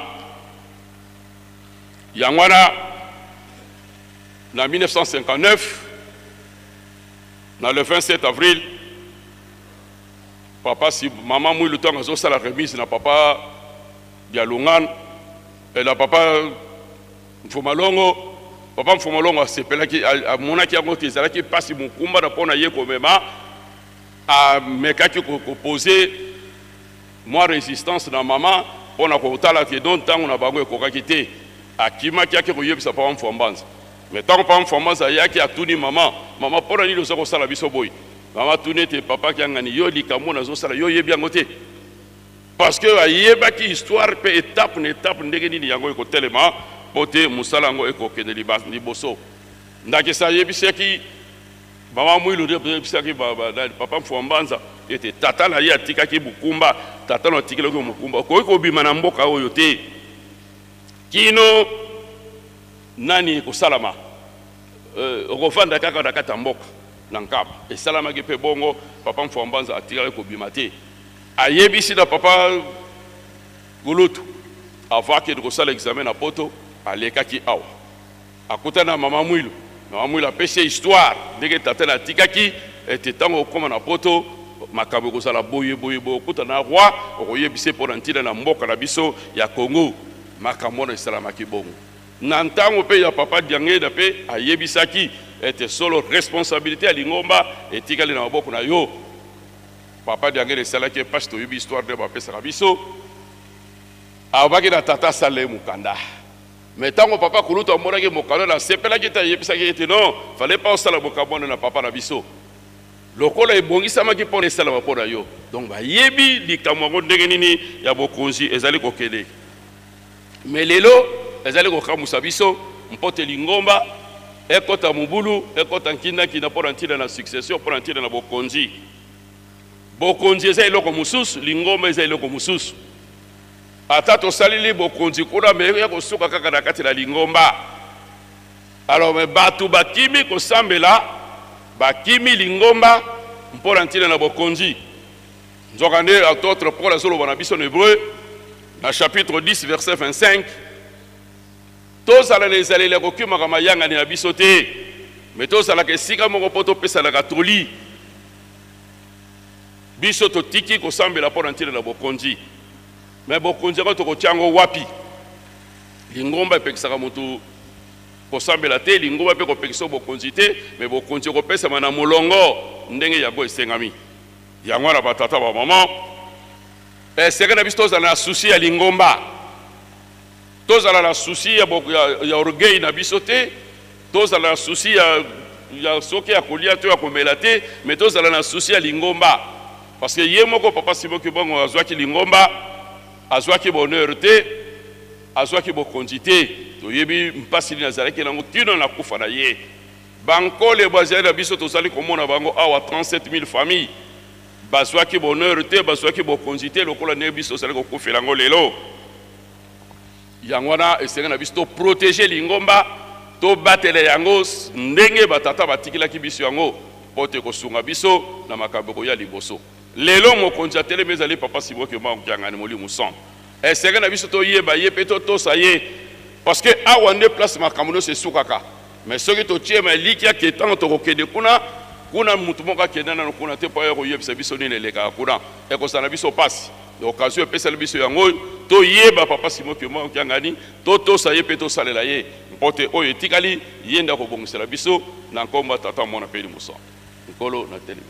Yango wana na 1959 na le 27 avril, papa si mama Mwilu ntango azosala remise na papa Dialungana na papa Mfumalongo, papa Mfumalongo asepelaki, amonaki yango te ezalaki mpasi mokumba na mpo na ye komema, amekaki kopose mwa resistance na mama mpo na kotala ke don ntango na bango ekokaki te. Akimaki ake koyebisa papa Mfuambanza. Me ntango papa Mfuambanza ayaki, atuni mama, mama mpo na nini oza kosala biso boye? Mama atuni ete papa Kiangani, yo likambo nazosala yo oyebi yango te, parce que ayebaki histoire mpe étape na étape ndenge nini yango ekotelema mpo te mosala yango ekokende liboso. Ndakisa ayebisaki mama Mwilu, nde ayebisaki papa Mfuambanza ete tata na ye atikaki mokumba, tata na atikelaki mokumba, okoki kobima na mboka oyo te kino nani ekosalama, okovanda kaka na kati ya mboka na Nkamba. Esalamaki mpe bongo, papa Mfuambanza atikaki kobima te. Ayebisi na papa Gulutu avant akende kosala examen na poto, alekaki awa akutana na mama Mwilu. Mama Mwilu apesi ye histoire ndenge tata na atikaki ete ntango okóma na poto makambo ekozala boye boye boye, okutana na roi, okoyebisa ye mpo na ntina na mboka na biso ya Congo. Makambo wana esalamaki bongo na ntango mpe ya papa Diangenda, mpe ayebisaki ete solo responsabilité ya lingomba etikali na maboko na yo. Papa Diangenda esalaki mpasi, toyebi histoire nde bapesaka biso. Alobaki na tata asala ye mokanda, me ntango papa Kulutu amonaki mokanda na asepelaki te, ayebisaki ete non, fallait pas osala mokambo wana na papa na biso lokola ebongisamaki mpo na esalama mpo na yo. Donc bayebi likambo yango ndenge nini ya bokonzi ezali kokende. Me lelo ezali kokamwisa biso mpo te lingomba ekɔta mobulu, ekɔta nkindankina mpo na ntina na succession, mpo na ntina na bokonzi. Bokonzi eza eloko mosusu, lingomba eza eloko mosusu. Ata tosaleli bokonzi kuna, me ya kosuka kaka na kati na lingomba. Alors me bato bakimi kosambela, bakimi lingomba mpo na ntina na bokonzi. Nzokande apôtre Paul azoloba na biso na Hébreu na chapitre 10 verset 25, tozala na ezaleli ya kokimaka mayangani na biso te, me tozalaka esika moko mpo topesanaka toli. Biso totiki kosambela mpo na ntina na bokonzi, me bokonzi yango tokotia yango wapi? Lingomba epekisaka motu kosambela te, lingomba mpe kopekisa bokonzi te, me bokonzi ekopesama na molongo ndenge yango esengami. Yango wana batata bamama, esenge na biso tozala na susi ya lingomba, tozala na susi ya orgueil na biso te, tozala na susi ya soki ya kolia to ya komela te, me tozala na susi ya lingomba. Parce que ye moko papa Simon Kimbangu azwaki lingomba, azwaki bonheur te, azwaki bokonzi te. Toyebi mpasi nini azalaki nango kino na kufa na ye. Bankole bazali na biso, tozali komona bango awa 37000 familles bazwaki bonheur te, bazwaki bokonzi te lokola ndenge biso tozali kokufela yango lelo. Yango wana esengeli na biso toprotege lingomba, tobatela yango ndenge batata batikelaki biso yango. mpo te kosunga biso na makambo ekoya liboso. Lelo mokonzi atelemi ezali Papa Simon Kimbangu Kiangani Molimo Santu. Esenge na biso toyeba ye mpe totosa ye parce que awa nde place makambo nyonso esukaka. Mais soki totie ma elikya ke ntango tokokende kuna kuna motu moko akenda nano kuna te mpo aya koyebisa biso nini elekaka kuna, ekozala na biso mpasi. Occasion epesali biso yango oyo toyeba Papa Simon Kimbangu Kiangani, totosa ye mpe tosalela ye mpo te oyo etikali ye nde akobongisela biso na nkombo ya Tata, Mwana mpe Elimo Santu. Nkolo na telemi.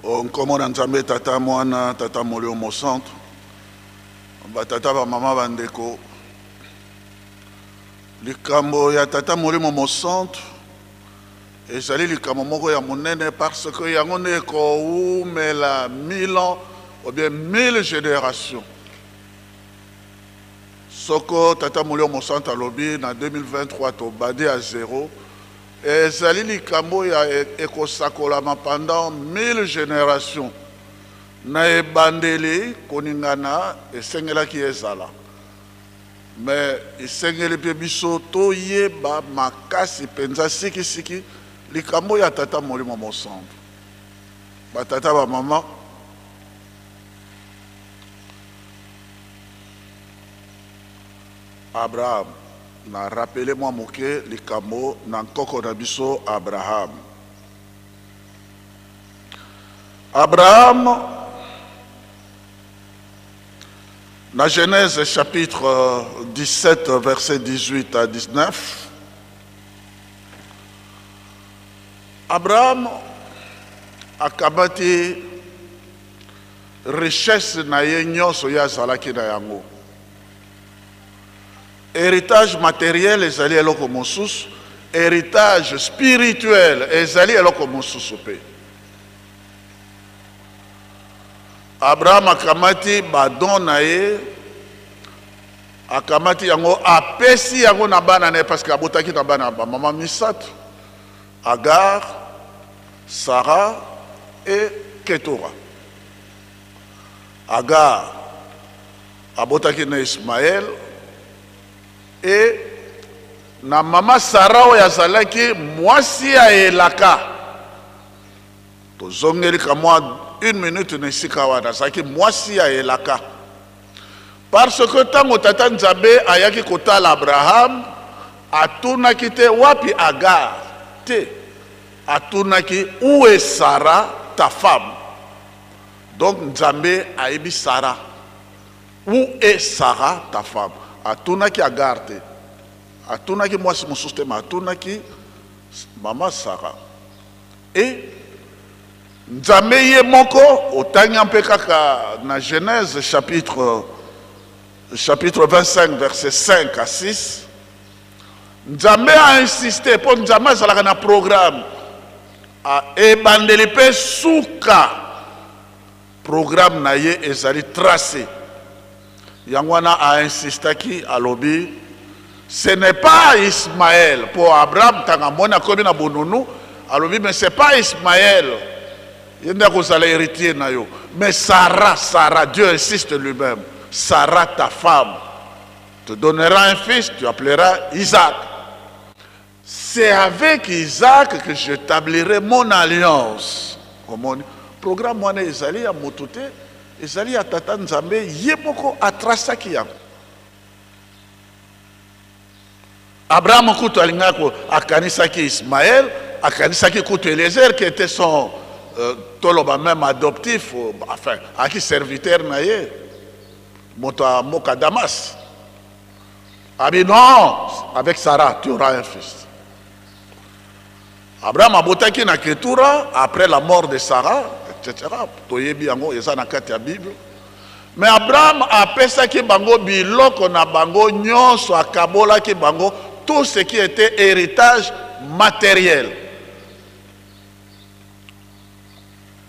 O nkombo na Nzambe Tata, Mwana, Tata Molimo Mosantu, batata, bamama, bandeko, likambo ya Tata Molimo Mosantu ezali likambo moko ya monene parce que yango nde ekowumela 1000 ans ou bien 1000 générations. Soko Tata Molimo Mosantu alobi na 2023 tobandi ya zero, ezali likambo ya ekosakolama pendant 1000 generations. Na ebandeli koningana esengelaki ezala, mais esengeli mpe biso toyeba makasi mpenza sikisiki likambo ya Tata Molimo Mosantu. Batata, bamama, Abraham, na rappeler mwa moke likambo na nkoko na biso Abraham. Abraham, na Genèse chapitre 17 verset 18 à 19, Abraham akamati richesse na ye nyonso ye azalaki na yango. Héritage matériel ezali eloko mosusu, héritage spirituel ezali eloko mosusu pe. Abraham akamati ba don na ye, akamati yango, apesi yango na bana na ye parce que abotaki na bana ba mama misato, Agar, Sarah et Ketura. Agar abotaki na Ismaël et na mama Sarah oyo azalaki mwasi ya elaka. Tozongeli ka mwa une minute na esika wana, azalaki mwasi ya elaka. Parce que tango tata Nzambe ayaki kotala Abraham, atunaki te wapi Agar, te, atunaki où est Sarah ta femme. Donc Nzambe ayebi Sarah. Où est Sarah ta femme? Atunaki Agar te. Atunaki mwasi mosusu te, mais atunaki mama Sarah. Et Nzambe ye moko otangi mpe kaka na Genèse chapitre 25 verset 5 à 6, Nzambe a insisté mpo Nzambe azalaka na programme ebandeli mpe suka programme na ye ezali tracé. Yango wana a insistaki, alobi ce n'est pas Ismaël, po Abraham ntango amoni akomi na bonunu alobi mais c'est pas Ismaël ye nde akozala héritier na yo, mais Sarah, Sarah, Dieu insiste lui-même, Sarah ta femme te donnera un fils, tu appelleras Isaac. C'est avec Isaac que j'établirai mon alliance. Omoni programme wana ezali ya moto te, ezali ya tata Nzambe ye moko atrasaki yango. Abraham kutu alingaki akanisaki Ismaël, akanisaki kutu Eliezer qui était son toloba même adoptif, enfin aki serviteur na ye, moto ya mboka Damas. Abi non, avec Sarah tu auras un fils. Abraham abotaki na Ketura après la mort de Sarah, et cetera. Toyebi yango eza na kati ya Bible. Mais Abraham apesaki bango biloko na bango nyonso, akabolaki bango tout ce qui était héritage matériel.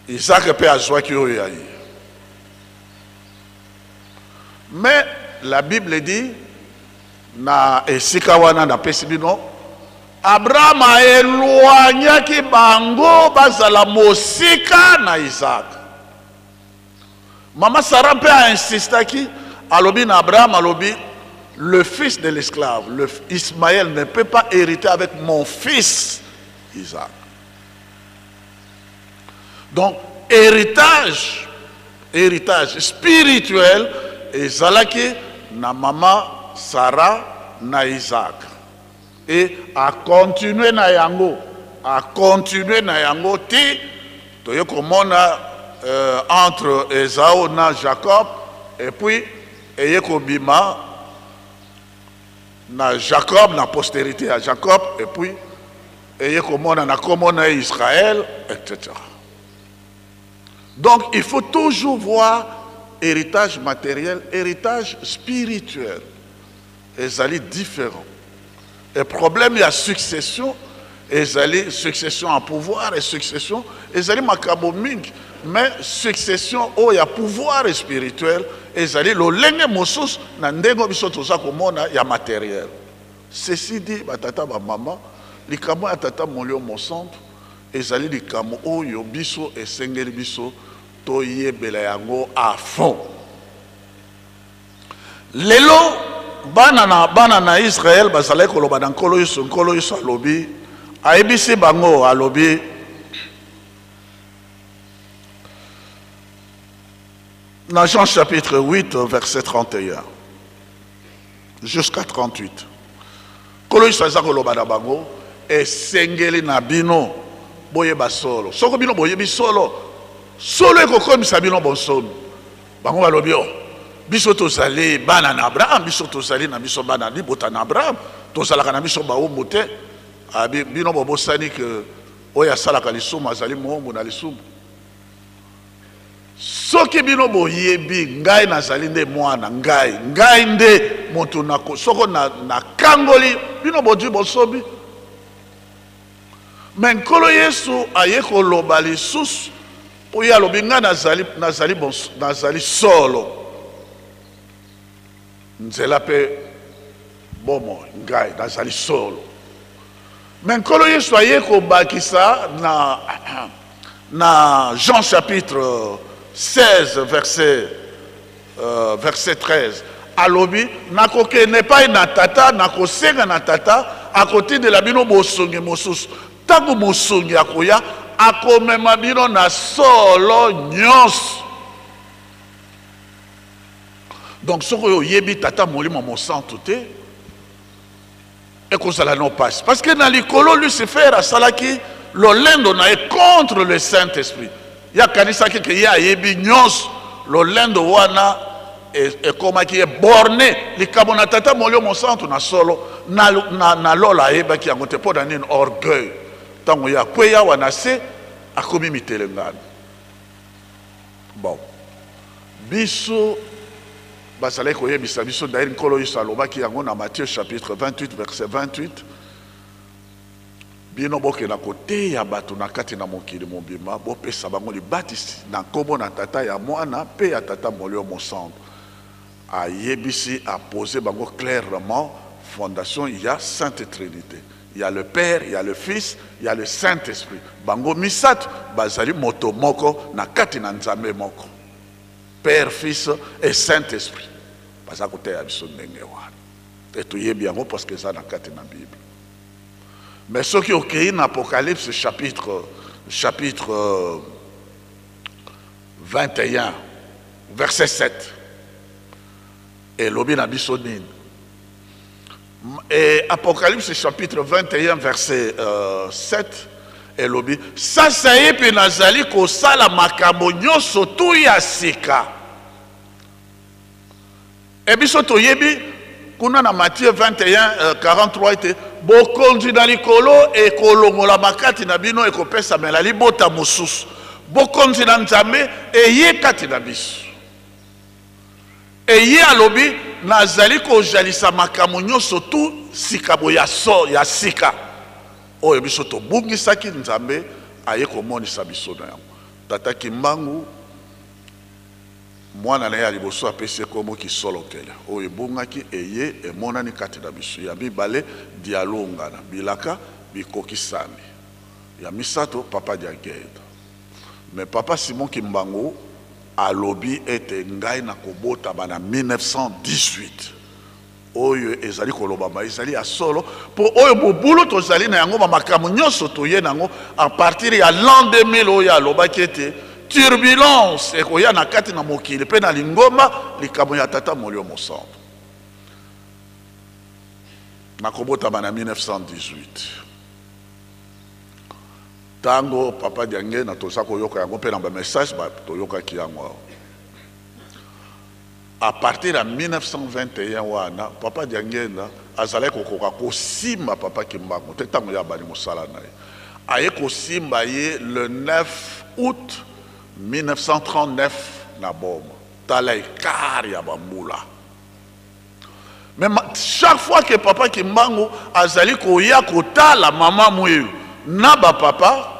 Isaac pe azwaki oyo ya ye. Mais la Bible dit na esika wana napesi bino Abraham a éloignaki bango bazala mosika na Isaac. Mama Sarah mpe a insistaki alobi na Abraham alobi le fils de l'esclave, le Ismaël ne peut pas hériter avec mon fils Isaac. Donc héritage, héritage spirituel ezalaki na mama Sarah na Isaac. Et a continuer na yango, a continuer na yango ti toye komona euh, entre Esau na Jacob et puis eye kobima na Jacob na postérité ya Jacob et puis eye komona na kombo na ye Israël etc. Donc il faut toujours voir héritage matériel, héritage spirituel. Ezali différent. Et problème ya succession ezali succession en pouvoir et succession ezali makambo mingi mais succession oyo ya pouvoir spirituel ezali lolenge mosusu na ndenge biso toza komona ya matériel. Ceci dit, ba tata ba mama, likambo ya tata Molio Mosantu ezali likambo oyo biso esengeli biso toyebela yango à fond. Lelo bana na bana na Israël bazalaki koloba na Nkolo Yesu, Nkolo Yesu alobi, ayebisi bango, alobi na Jean chapitre 8 verset 31 jusqu'à 38. Nkolo Yesu aza koloba na bango, esengeli na bino boyeba solo. Soko bino boyebi solo, solo ekokomisa bino bonsomi. Bango balobi, oh, biso tozali bana na Abraham, biso tozali na biso bana libota na Abraham, tozalaka na biso bawumbu te. Abi, bino bobosani ke oyo asalaka lisumu azali mowumbu na lisumu. Soki bino boyebi ngai nazali nde mwana, ngai, ngai nde moto na, soko nakangoli bino bozwi bosomi. Me Nkolo Yesu aye koloba lisusu, mpo ye alobi ngai nazali, nazali, nazali solo, nzela mpe bomoi, ngai nazali solo. Me Nkolo Yesu aye kobakisa na, na Jean chapitre 16 verset, euh, verset 13 alobi nakokende epai na tata nakosenga na tata akotindela bino bosungi mosusu ntango mosungi akoya akomema bino na solo nyonso donc soki oyo oyebi tata molimo mosantu te ekozala no pasi parce que na likolo lucifer asalaki lolendo na ye contre le saint esprit ye akanisaki ke ye ayebi nyonso lolendo wana e, ekomaki ye borne likambo na tata molio mosantu na solo na, na, na lola ayebaki yango te mpo na nini orgueil ntango ye akwei awa na se akomi mitelengano Bon, biso bazalaki koyebisa biso d'ailleurs Nkolo Yesu alobaki yango na Matthieu chapitre 28 verset 28 bino bokenda koteya bato na kati na mokili mobimba bopesa bango libatisi na nkombo na tata ya mwana mpe ya tata molio mosantu ayebisi apose bango clairement fondation ya sainte trinité Il y a le Père, il y a le Fils, il y a le Saint-Esprit. Bango misato bazali moto moko na kati na Nzambe moko. Père, Fils et Saint-Esprit. Baza koteya biso ndenge wana. Et toyebi yango parce que eza na kati na Bible. Mais soki okei na Apocalypse chapitre chapitre 21 verset 7 elobi na biso nini? Et Apocalypse chapitre 21 verset euh, 7 elobi sasaipi nazali kosala makambo nyonso tu ya sika. E biso toyebi kuna na Matthieu 21 43 ete bokonzi na likolo ekolongolama kati na bino ekopesamela libota mosusu. Bokonzi na Nzambe eye kati na biso. Et ye alobi, nazali kojalisa makambo nyonso tu sika boye ya so ya sika oyo biso tobungisaki Nzambe aye komonisa biso na yango. Tata Kimbangu Mwana na ye ya liboso apesi ye kombo Kisolokele, oyo ebungaki eye emonani kati na biso. Ya mibale, Dialungana, bilaka bikokisami. Ya misato, Papa Diangienda. Mais Papa Simon Kimbangu alobi ete ngai nakobotama na 1918. Oyo ezali kolobama ezali ya solo, mpo oyo mobulu tozali na yango, ba makambo nyonso toye na yango à partir ya l'an 2000 oyo alobaki ete turbulence ekoya na kati na mokili mpe na lingomba, likambo ya Tata Molio Mosantu. Nakobotama na 1918. Tango Papa Diangienda toza koyoka yango mpe na ba message ba toyokaki yango awa. À partir ya 1921 wana Papa Diangienda azalaki kokoka kosimba Papa Kimbangu te tango ye abandi mosala na ye. Aye kosimba ye le 9 août 1939 na Boma. Tala ecart ya ba mbula. Mais chaque fois que Papa Kimbangu azali koya kotala Mama Mwilu na ba papa,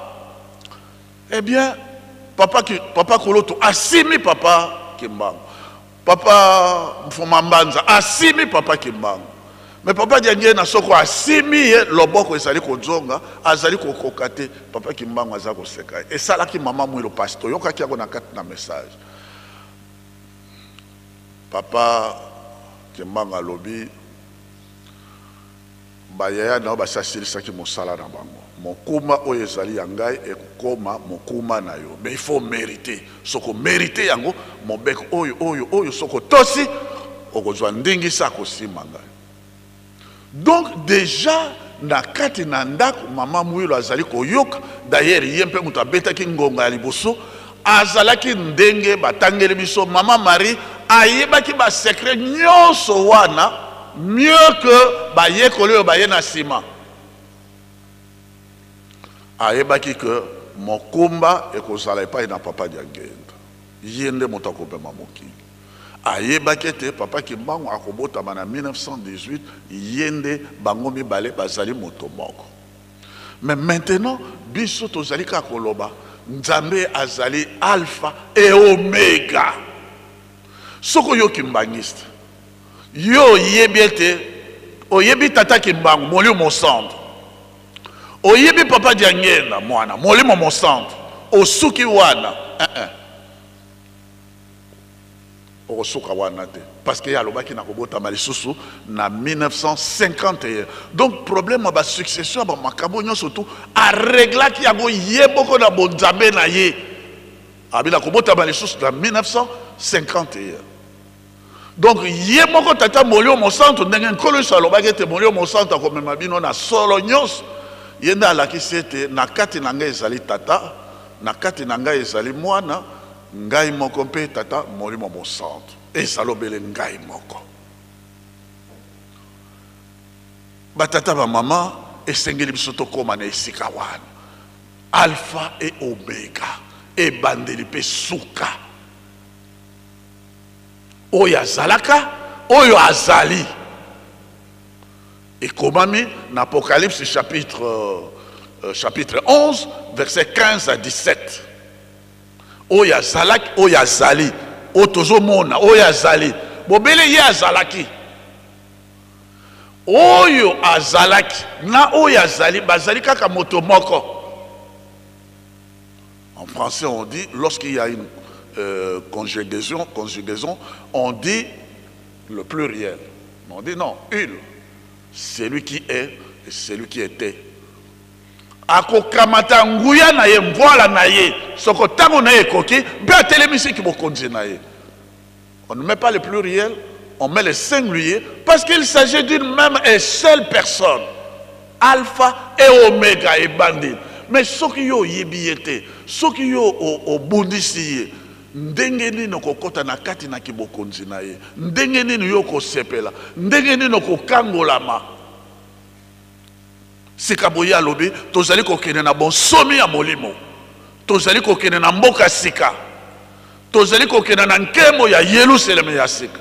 eh bien, papa, papa Koloto asimi Papa Kimbangu. Papa Mfuma Mbanza asimi Papa Kimbangu. Mais Papa Diangienda soko asimi ye loboko ezali kozonga, azali kokoka te. Papa Kimbangu aza koseka ye. Esalaki Mama Mwilu pasi. Toyokaki yango na kati na message. Papa Kimbangu alobi ba yaya na yo basi asilisaki mosala na bango, mokumba oyo ezali ya ngai ekokoma mokumba na yo, mais il faut meriter. Soki omerite yango, mobeko oyo oyo oyo soki otosi, okozwa ndingisa ya kosimba ngai. Donc dejà na kati na ndako mama Mwilu azali koyoka, d'ailleurs ye mpe moto abetaki ngonga ya liboso, azalaki ndenge batangeli biso mama Marie ayebaki ba secret nyonso wana mieux que bayekoli oyo baye na nsima. Ayebaki que mokumba ekozala epai na Papa Diangienda, ye nde moto akomema mokili. Ayebaki ete Papa Kimbangu akobotama na 1918, ye nde bango mibale bazali moto moko. Mais maintenant biso tozali kaka koloba Nzambe azali Alpha et Omega. Soki oyo kimbangiste, yo oyebi ete oyebi Tata Kimbangu Molimo Mosantu, oyebi Papa Diangienda mwana Molimo Mosantu, osuki wana eh -eh. Okosuka wana te parce que ye alobaki na kobotama lisusu na 1951. Donc problème ya ba succession ya ba makambo nyonso tout areglaki yango ye moko na bonzambe na ye. Abi na kobotama lisusu na 1951. Donc ye moko Tata Molimo Mosantu, ndenge Nkolo Yesu alobaki ete Molimo Mosantu akomema bino na solo nyonso, ye nde alakisi ete na kati na ngai ezali Tata, na kati na ngai ezali Mwana, Ngai moko mpe Tata Molimo Mosantu. Ezali obele ngai moko. Batata, bamama, esengeli biso tokóma na esika wana. Alpha et Omega, ebandeli mpe suka. Oyo azalaka, oyo azali. Ekomami na Apocalypse chapitre 11, verset 15 à 17. Oyo azalaki, oyo azali, oyo tozomona, oyo azali, bobele ye azalaki. Oyo azalaki na oyo azali bazali kaka moto moko. En français, on dit, lorsqu'il y a une conjugaison, on dit le pluriel. On dit non, il, celui qui est et celui qui était. Akokamata nguya na ye, mvwala na ye, soko tango na ye ekoki, mpe atelemisi kibokonzi na ye. On ne met pas le pluriel, on met le singulier, parce qu'il s'agit d'une même et seule personne. Alpha et Omega ebandi. Mais soki yo oyebi ye te, soki yo obundisi ye, ndenge nini okokota na kati na kibokonzi na ye? Ndenge nini yo okosepela? Ndenge nini okokangolama? Sika boye alobi, tozali kokende na bonsomi ya molimo, tozali kokende na mboka sika, tozali kokende na nkembo ya Yelusaleme ya sika.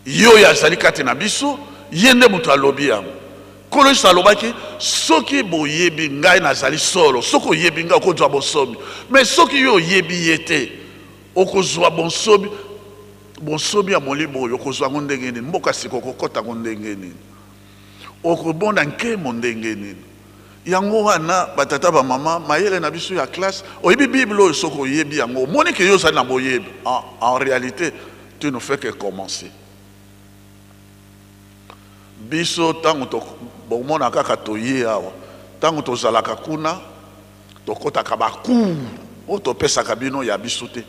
Ye oyo azali kati na biso, ye nde moto alobi yango. Nkolo Yesu alobaki, soki boyebi ngai nazali solo, soki oyebi ngai okozwa bonsomi. Mais soki yo oyebi ye te, Okozwa bonsomi, bonsomi ya molimo oyo okozwa yango ndenge nini? Mboka sika okokota yango ndenge nini? Okomona nkembo ndenge nini? Yango wana batata bamama, mayele na biso ya classe, oyebi Bible oyo, soki oyebi yango, omoni ke yo ozali na boyebi. En réalité, tu ne fais que commencer. Biso ntango bomona kaka toye awa, ntango tozalaka kuna, tokɔtaka bacours oyo topesaka bino ya biso te.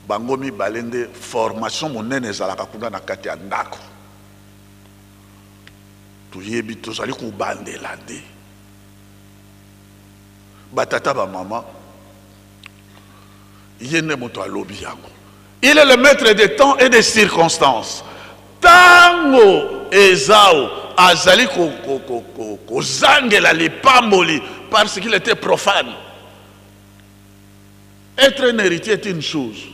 Bango mibale nde formation monene ezalaka kuna na kati ya ndako. Toyebi tozali kobandela nde batata bamama. Ye nde moto alobi yango. Il est le maître des temps et des circonstances. Ntango Ezau azali kozangela lipamboli parce qu'il était profane. Être un héritier est une chose,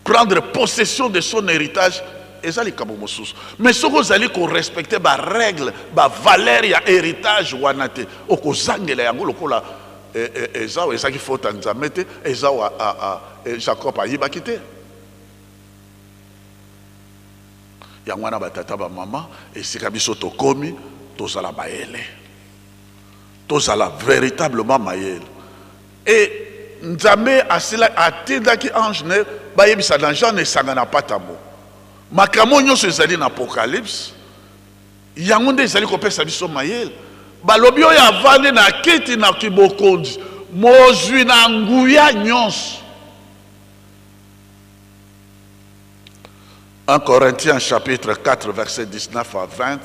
prendre possession de son héritage eza likambo mosusu. Mais soki ozali korespecte barègle, bavaleur ya héritage wana te, okozangela yango lokola Ezau. Ezalaki faute ya Nzambe te. Ezau, Jacob ayibaki te. Yango wana batata bamama, esika biso tokomi, tozala mayele, tozala véritablement mayele. E Nzambe asila atindaki ange ne bayebisa na Jean na esanga na Patamo. Makambo nyonso ezali na Apocalypse, yango nde ezali kopesa biso mayele. Balobi oyo avandi na kiti na kibokonzi, mozwi na nguya nyonso. 1 Corinthiens chapitre 4 verset 19 à 20,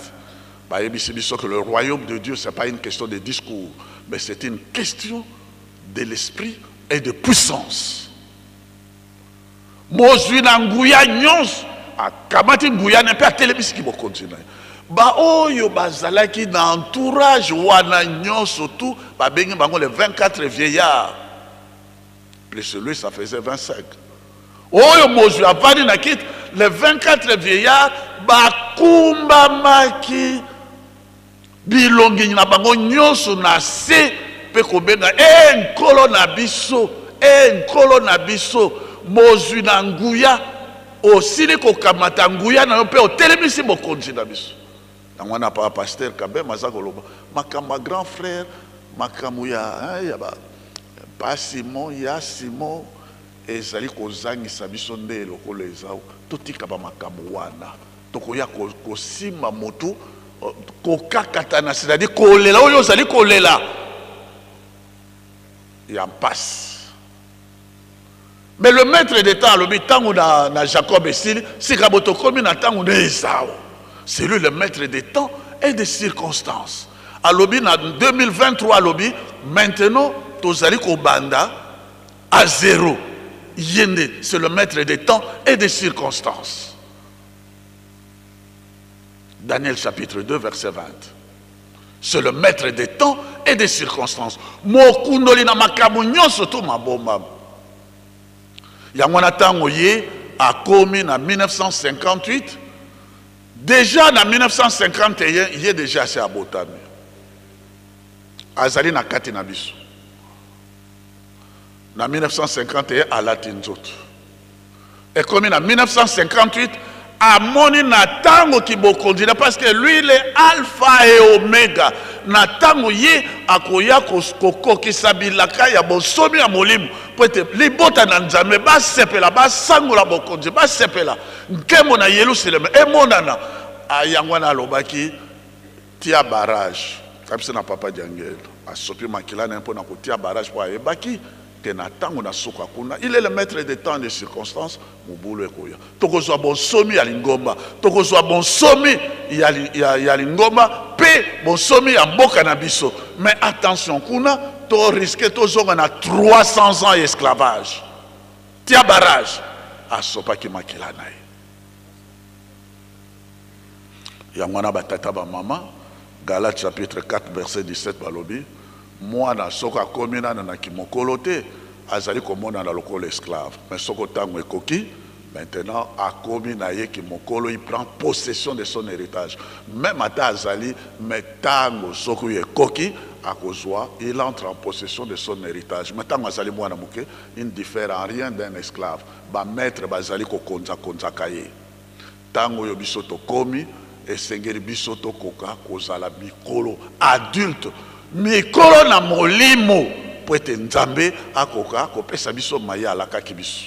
bayebisi biso que le royaume de Dieu, c'est pas une question de discours, mais c'est une question de l'esprit et de puissance. Mozwi na nguya nyonso akamati nguya na mpe atelemisiki bokonzi na ye. Baoyo bazalaki na entourage wana nyonso tu, babengi bango les 24 vieillards, plus lui, ça faisait 25. Oyo mozwi avandi na kiti, les 24 vieillards bakumbamaki bilongi na bango nyonso na se mpe kobenga: "E Nkolo na biso, e Nkolo na biso, mozwi na nguya, osili kokamata nguya na yo mpe otelemisi bokonzi na biso." Yango wana papa pasteur Kabem aza koloba makambo ya grand frère, makambo ya, ya ba pa Simon, ya Simon, ezali kozangisa biso nde lokola Ezau. Totika bamakambo wana, tokoya kosimba motu kokakatana, c'est-à-dire kolela oyo ozali kolela ya mpasi. Mais le maître de temps alobi ntango na Jacob esili, sika bo tokomi na ntango na Ezau. C'est lui le maître des temps et des circonstances. Alobi na 2023, alobi maintenant tozali kobanda à zéro. Ye nde c'est le maître des temps et des circonstances. Daniel chapitre 2 verset 20, c'est le maître des temps et des circonstances, mokundoli na makambo nyonso to mabombama. Yango wana ntango ye akomi na 1958, déjà na 1951 ye déjà asi abotami, azali na kati na biso. Na 1951 alati nzoto, ekomi na 1958 amoni na ntango kibokonzi na, parce que lui, il est alpha et omega. Na ntango ye akoya kokokisa bilaka ya bonsomi ya molimo po ete libota na Nzambe basepela, basangola bokonzi, basepela, nkembo na Yelusaleme emonana. Yango wana alobaki: "Tia barrage." Kabisa na papa Diangelo asopi makila na ye mpo na kotia barrage, mpo ayebaki ke na ntango na suka kuna, il est le maître des temps et des circonstances. Mobulu ekoya, tokozwa bonsomi ya lingomba, tokozwa bonsomi ya lingomba mpe bonsomi ya mboka na biso. Mais attention, kuna torisque tozonga na 300 ans ya esclavage. Tia barrage, asopaki makila na ye. Yango wana batata bamama, Galate chapitre 4 verset 17, balobi mwana soki akomi nano na kimokolo te, azali komonana lokola esclave. Mais soki ntango ekoki, maintenant akomi na ye kimokolo, il prend possession de son héritage, même ata azali. Mais ntango soki oyo ekoki, akozwa, il entre en possession de son héritage. Mais ntango azali mwana moke, il ne diffère en rien d'un esclave. Ba maîtres bazali kokonza-konzaka ye. Ntango oyo biso tokomi, esengeli biso tokoka kozala mikolo, adulte, mikolo na molimo, mpo ete Nzambe akoka kopesa biso maye alakaki biso.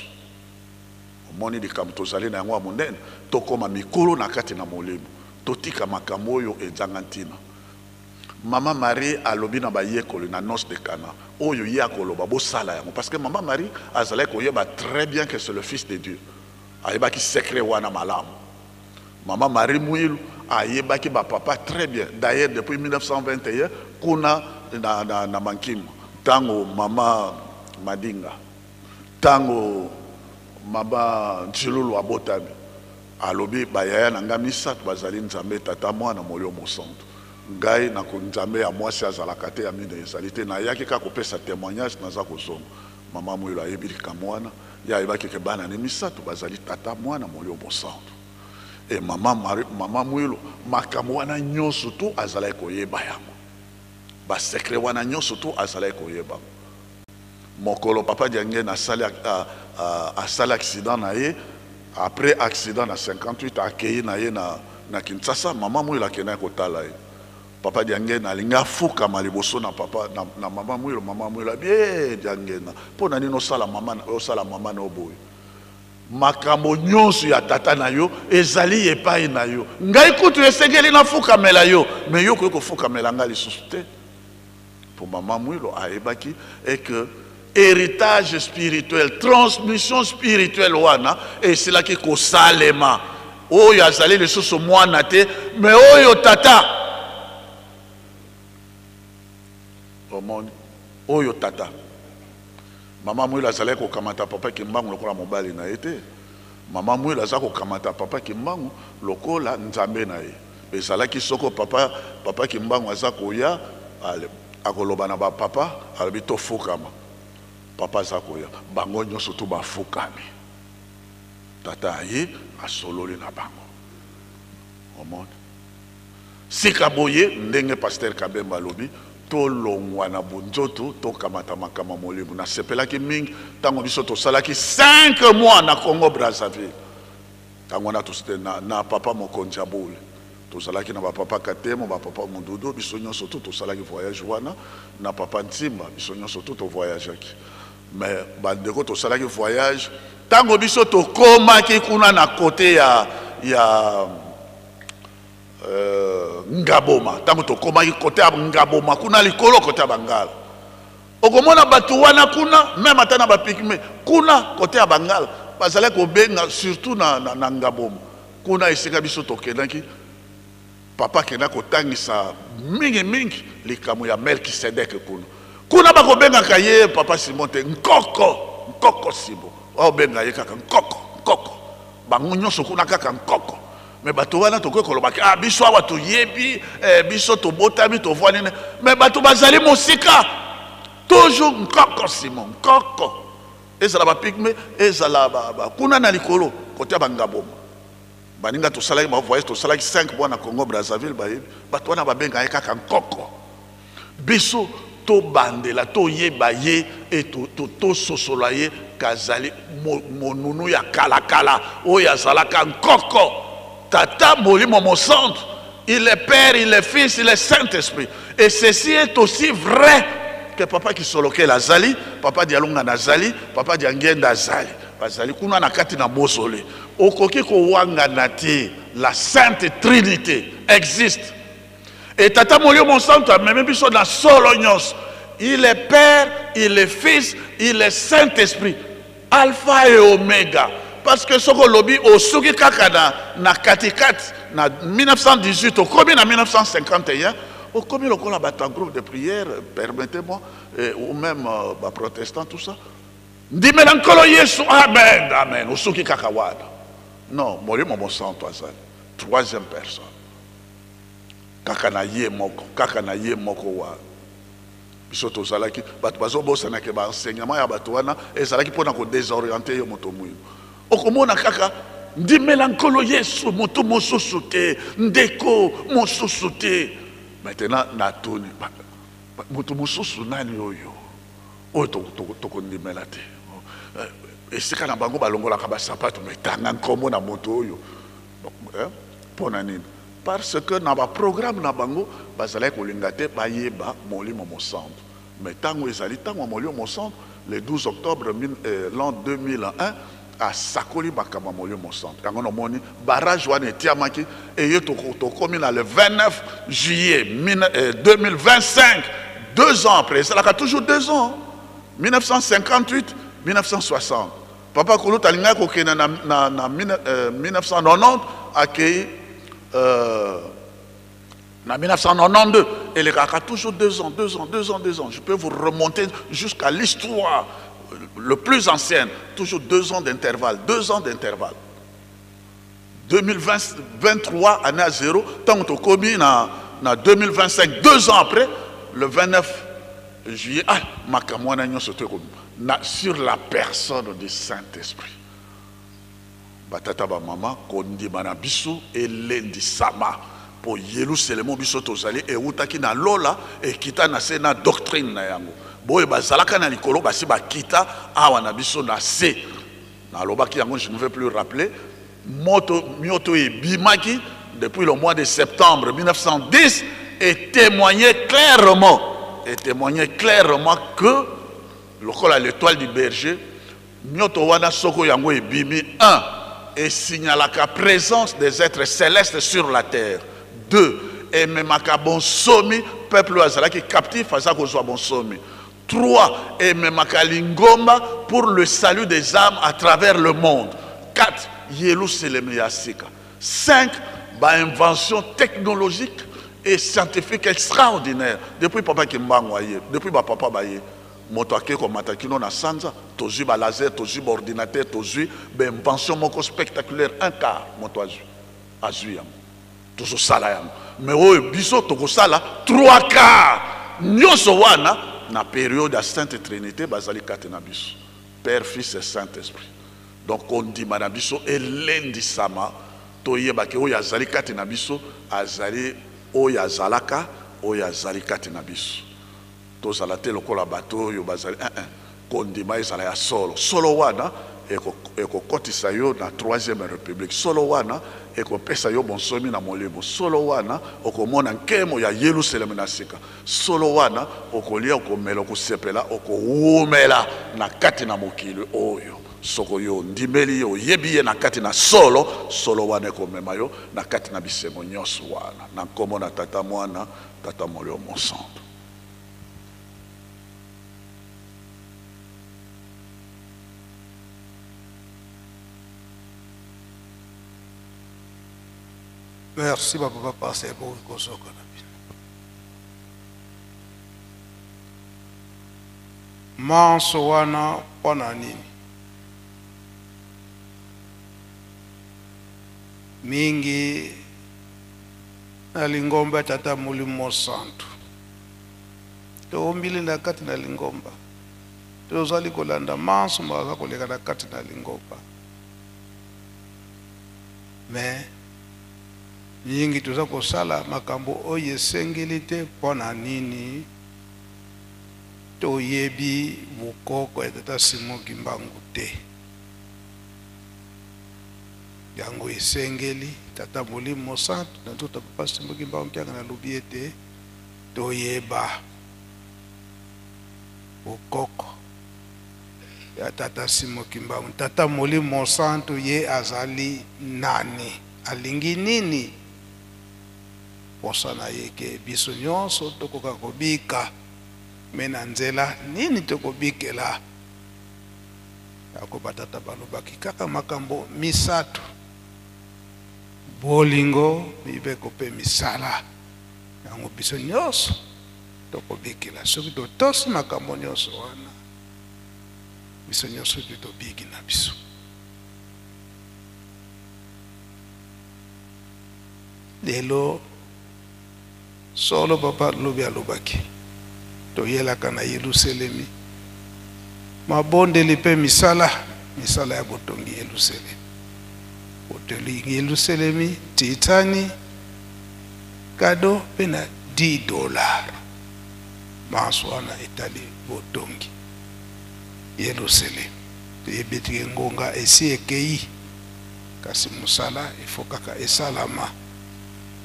Omoni likambo tozali na yango ya monene, tokoma mikolo na kati na molimo, totika makambo oyo ezanga ntina. Mama Marie alobi na bayekoli na noce de Cana, oyo ye akoloba bosala yango, parce que Mama Marie azalaki koyeba très bien que c'est le fils de Dieu. Ayebaki secret wana malamu. Mama Marie Muilu ayebaki ba papa très bien. D'ailleurs depuis 1921 kuna na, na, na Mankima, tango mama Madinga, tango mama Nzilulu abotami, alobi bayaya na ngai misato bazali Nzambe Tata, Mwana, Molimo Mosantu. Ngai na ko Nzambe ya mwasi azalaka te, ya minei ezali te. Nayaki kaka kopesa témoignage, naza kozonga. Mama Muilu ayebi likambo wana. Ye ayebaki ke bana ne misato bazali Tata, Mwana, Molimo Mosantu. E mama Marie, mama Muilu, makambo wana nyonso tu azalaki koyeba yango. Ba secret wana nyonso tu azalaki koyeba yango. Mokolo papa Diangienda asali, asali accident na ye, après accident na 58 akeyi na ye na, na Kinshasa, mama Muilu akendaki kotala ye. Papa Diangienda alingi afukama liboso na papa, na, na mama Muilu. Mama Muilu abi, eh, Diangienda, mpo na nini osala mama, osala mama na yo boye? Makambo nyonso ya tata na yo ezali epai na yo. Ngai kutu esengeli nafukamela yo, mais yo okoki kofukamela ngai lisusu te. Mpo mama Muilu ayebaki et que héritage spirituel, transmission spirituelle wana esilaki kosalema. Oyo azali lisusu mwana te, mais oyo tata. Omoni, oyo tata. Mama Muilu azalaki kokamata papa Kimbangu lokola mobali na ye te. Mama Muilu aza kokamata papa Kimbangu lokola Nzambe na ye. Ezalaki soko papa, papa Kimbangu aza koya, ale, akoloba na ba papa, alobi tofukama. Papa aza koya, bango nyonso tu bafukami. Tata aye, asololi na bango. Omoni? Sika boye, ndenge Pasteur Kabemba alobi, tolongwa na bonzoto, tokamata makambo ya molimo. Nasepelaki mingi tango biso tosalaki 5 mois na Congo Brazzaville. Tango wana tosite na, na papa mokonzi ya bule. Tozalaki na ba papa Katemo, ba papa Mududu, biso nyonso tu tosalaki voyage wana na papa Ntimba, biso nyonso tu tovoyageaki. Mais bandeko tosalaki voyage tango biso tokomaki kuna na kote ya, ya Ngaboma, tango tokomaki kote ya Ngaboma kuna likolo kote ya Bangala, okomona bato wana kuna meme ata na ba pygmée kuna kote ya Bangala bazalaki kobenga surtout na, na, na Ngaboma kuna esika biso tokendaki. Papa akenda kotangisa mingi mingi likambo ya Melkisedek kuna. Kuna bakobengaka ye papa Simon te, nkoko, nkoko Simon. Bakobenga ye kaka nkoko, nkoko. Bango nyonso kuna kaka nkoko. Mais bato wana tokoki koloba ke, ah, biso awa toyebi, eh, biso tobotami, tovwani ne. Mais bato bazali mosika. Toujours nkoko Simon, nkoko. Ezala ba pygmée, ezala ba, ba, kuna na likolo, kote ya bangaboma. Baninga tosalaki ba voyage, tosalaki 5 mois na Congo Brazzaville, bayebi bato wana babenga ye kaka nkoko. Biso tobandela toyeba ye e tososola ye kazali monunu ya kalakala oyo azalaka nkoko. Tata Molimo Mosantu, il est Père, il est Fils, il est Saint-Esprit. Et ceci est aussi vrai que papa Kisolokele azali, papa Dialunga nazali, papa Diangienda azali. Bazali kuna na kati na mausolée. Okoki kowangana te, la Sainte Trinité existe. Et Tata Molimo Mosantu amemi biso na solo nyonso. Il est Père, il est Fils, il est Saint-Esprit. Alpha et Omega. Parce que soko lobi osuki kaka na, na katikati na 1918 okomi na 1951 okomi lokola bato ya groupe de prière, permettez-moi, ou même ba protestants, tout ça. Ndimela Nkolo Yesu, amen, amen. Osuki kaka wana. Non, Molimo Mosantu azali troisième personne. Kaka na ye moko, kaka na ye moko wana. Biso tozalaki bato bazobosana ke ba enseignement ya bato wana ezalaki mpona ko désorienter yo moto mwindu. Okomona kaka ndimela Nkolo Yesu, moto mosusu te, ndeko mosusu te. Maintenant natuni Moto mosusu nani oyo oyo tokondimela te? Esika na bango balongolaka basapato, me tanga nkombo na moto oyo. Mpo na nini? Parce que na baprogramme na bango bazalaki kolinga te bayeba Molimo Mosantu. Mais ntango ezali ntango ya Molimo Mosantu, le 12 octobre l'an 2001, asakoli makambo ya Molimo Mosantu. Yango nomoni barrage wana etiamaki, eye tokomi na le 29 juillet 2025, 2 ans après. Ezalaka toujours 2 ans, 1958, 1960. Papa Kulutu alingaki kokende na 1990, akei na 1992. Elekaka toujours 2 ans, 2 ans, 2 ans, 2 ans. Je peux vous remonter jusqu'à l'histoire le plus ancienne. Toujours 2 ans d'intervalle, 2 ans d'intervalle. 2023, année à 0, tant que tokomi na 2025, 2 ans après, le 29 juillet, makambo wana nyonso tokomi sur la personne du Saint-Esprit. Batata ba mama, kondima na biso elendisama. Po Yerusalem biso tozali eutaki na lola ekita na se na doctrine na yango. Boye bazalaka na likolo basi bakita awa na biso na se. Nalobaki yango, je ne vais plus rappeler. Moto mioto ebimaki depuis le mois de septembre 1910 et témoignait clairement que lokola l'étoile du berger, mioto wana soko yango ebimi, 1, esignalaka présence des êtres célestes sur la terre. 2, ememaka bonsomi, peuple oyo azalaki captif aza kozwa bonsomi. 3, ememaka lingomba pour le salut des âmes à travers le monde. 4, Yerusalem ya sika. 5, ba invention technologique et scientifique extraordinaire. Depuis papa Kimbangu aye, depuis ba papa baye, moto ake komata kino na sanza, tozwi ba laser, tozwi ba ordinateur, tozwi ba invention moko spectaculaire, un quart moto azwi yango. Tozosala yango. Mais oyo biso tokosala 3 quarts. Nyonso wana na période ya Sainte Trinité bazali kati na biso. Père, Fils et Saint-Esprit. Donc kondima na biso elendisama, toyebaki oyo azali kati na biso, azali oyo azalaka, oyo azali kati na biso. Tozala te lokola bato oyo bazali un, un. Kondima ezala ya solo. Solo wana ekokotisa yo na 3e république. Solo wana ekopesa yo bonsomi na molimo. Solo wana okomona nkemo ya Yerusalem na sika. Solo wana okolia, okomela, okosepela, okowumela na kati na mokili oyo. Soko yo ndimeli ye, oyebi ye na kati na solo, solo wana ekomema yo na kati na bisengo nyonso wana. Na nkombo na Tata Mwana, Tata Molimo Mosantu. Merci papa pasteur pour kosoka na bino. Manso wana mpona nini? Mingi na lingomba Tata Molimo Santu. Tombili na kati na lingomba. Tozali kolanda manso baza koleka na kati na lingomba. Mais mingi toza kosala makambo oyo esengeli te mpo na nini? Toyebi bokoko ya Tata Simon Kimbangu te. Yango esengeli Tata Molimo Santu na nzoto ya Papa Simon Kimbangu Kiangani nalobi ete toyeba bokoko ya Tata Simon Kimbangu. Tata Molimo Santu ye azali nani? Alingi nini? Posa na ye ke biso nyonso tokoka kobika, me na nzela nini tokobikela? Yako batata balobaki kaka makambo misato: bolingo, mibeko mpe misala. Yango biso nyonso tokobikela soki totosi makambo nyonso wana, biso nyonso mpe tobiki na biso. Lelo solo papa lobi alobaki toyelaka na Yelusalemi mabondeli mpe misala, misala ya botongi Yelusalemi. Botongi Yelusalemi titani kado mpe na dix dollars. Manso wana etali botongi Yelusalemi. Toyebi ete ngonga esi ekei, kasi mosala ifo kaka esalama.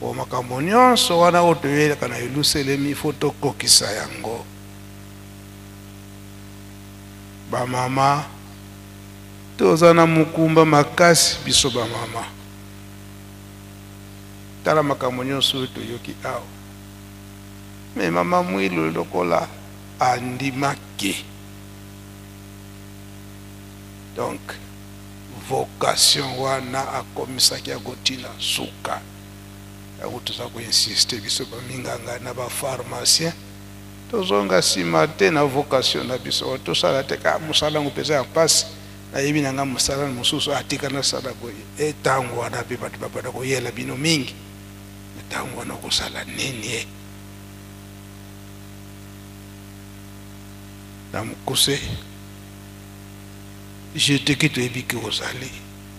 Po makambo nyonso wana oyo toyelaka na Yelusalemi, ifo tokokisa yango. Bamama, toza na mokumba makasi biso bamama. Tala makambo nyonso oyo toyoki awa. Me mama Mwilu lokola andimaki, donc vocation wana akomisaki yango ntina suka. Yango toza koinsiste biso baminganga na bapharmacien, tozonga nsima te na vocation na biso. Tosala te kaka mosala yango mpenza ya mpasi, nayebi na ngai mosala mosusu atika nasala boye. Ntango wana mpe bato babanda koyela bino mingi, ntango wana okosala nini? Na mokuse, jeteki toyebi ke ozali,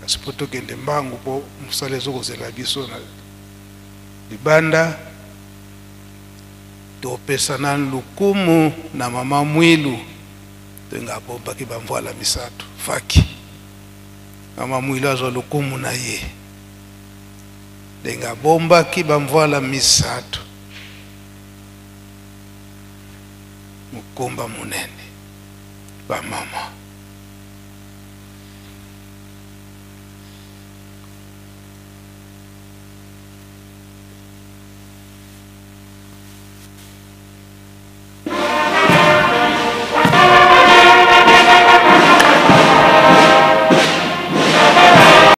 kasi mpo tokende mbangu mpo mosala ezokozela biso na libanda, topesa na lokumu na mama Mwilu ndenge abombaki bamvwala misato. Faki mama Mwilu azwa lokumu na ye ndenge abombaki bamvwala misato. Mokomba monene, bamama.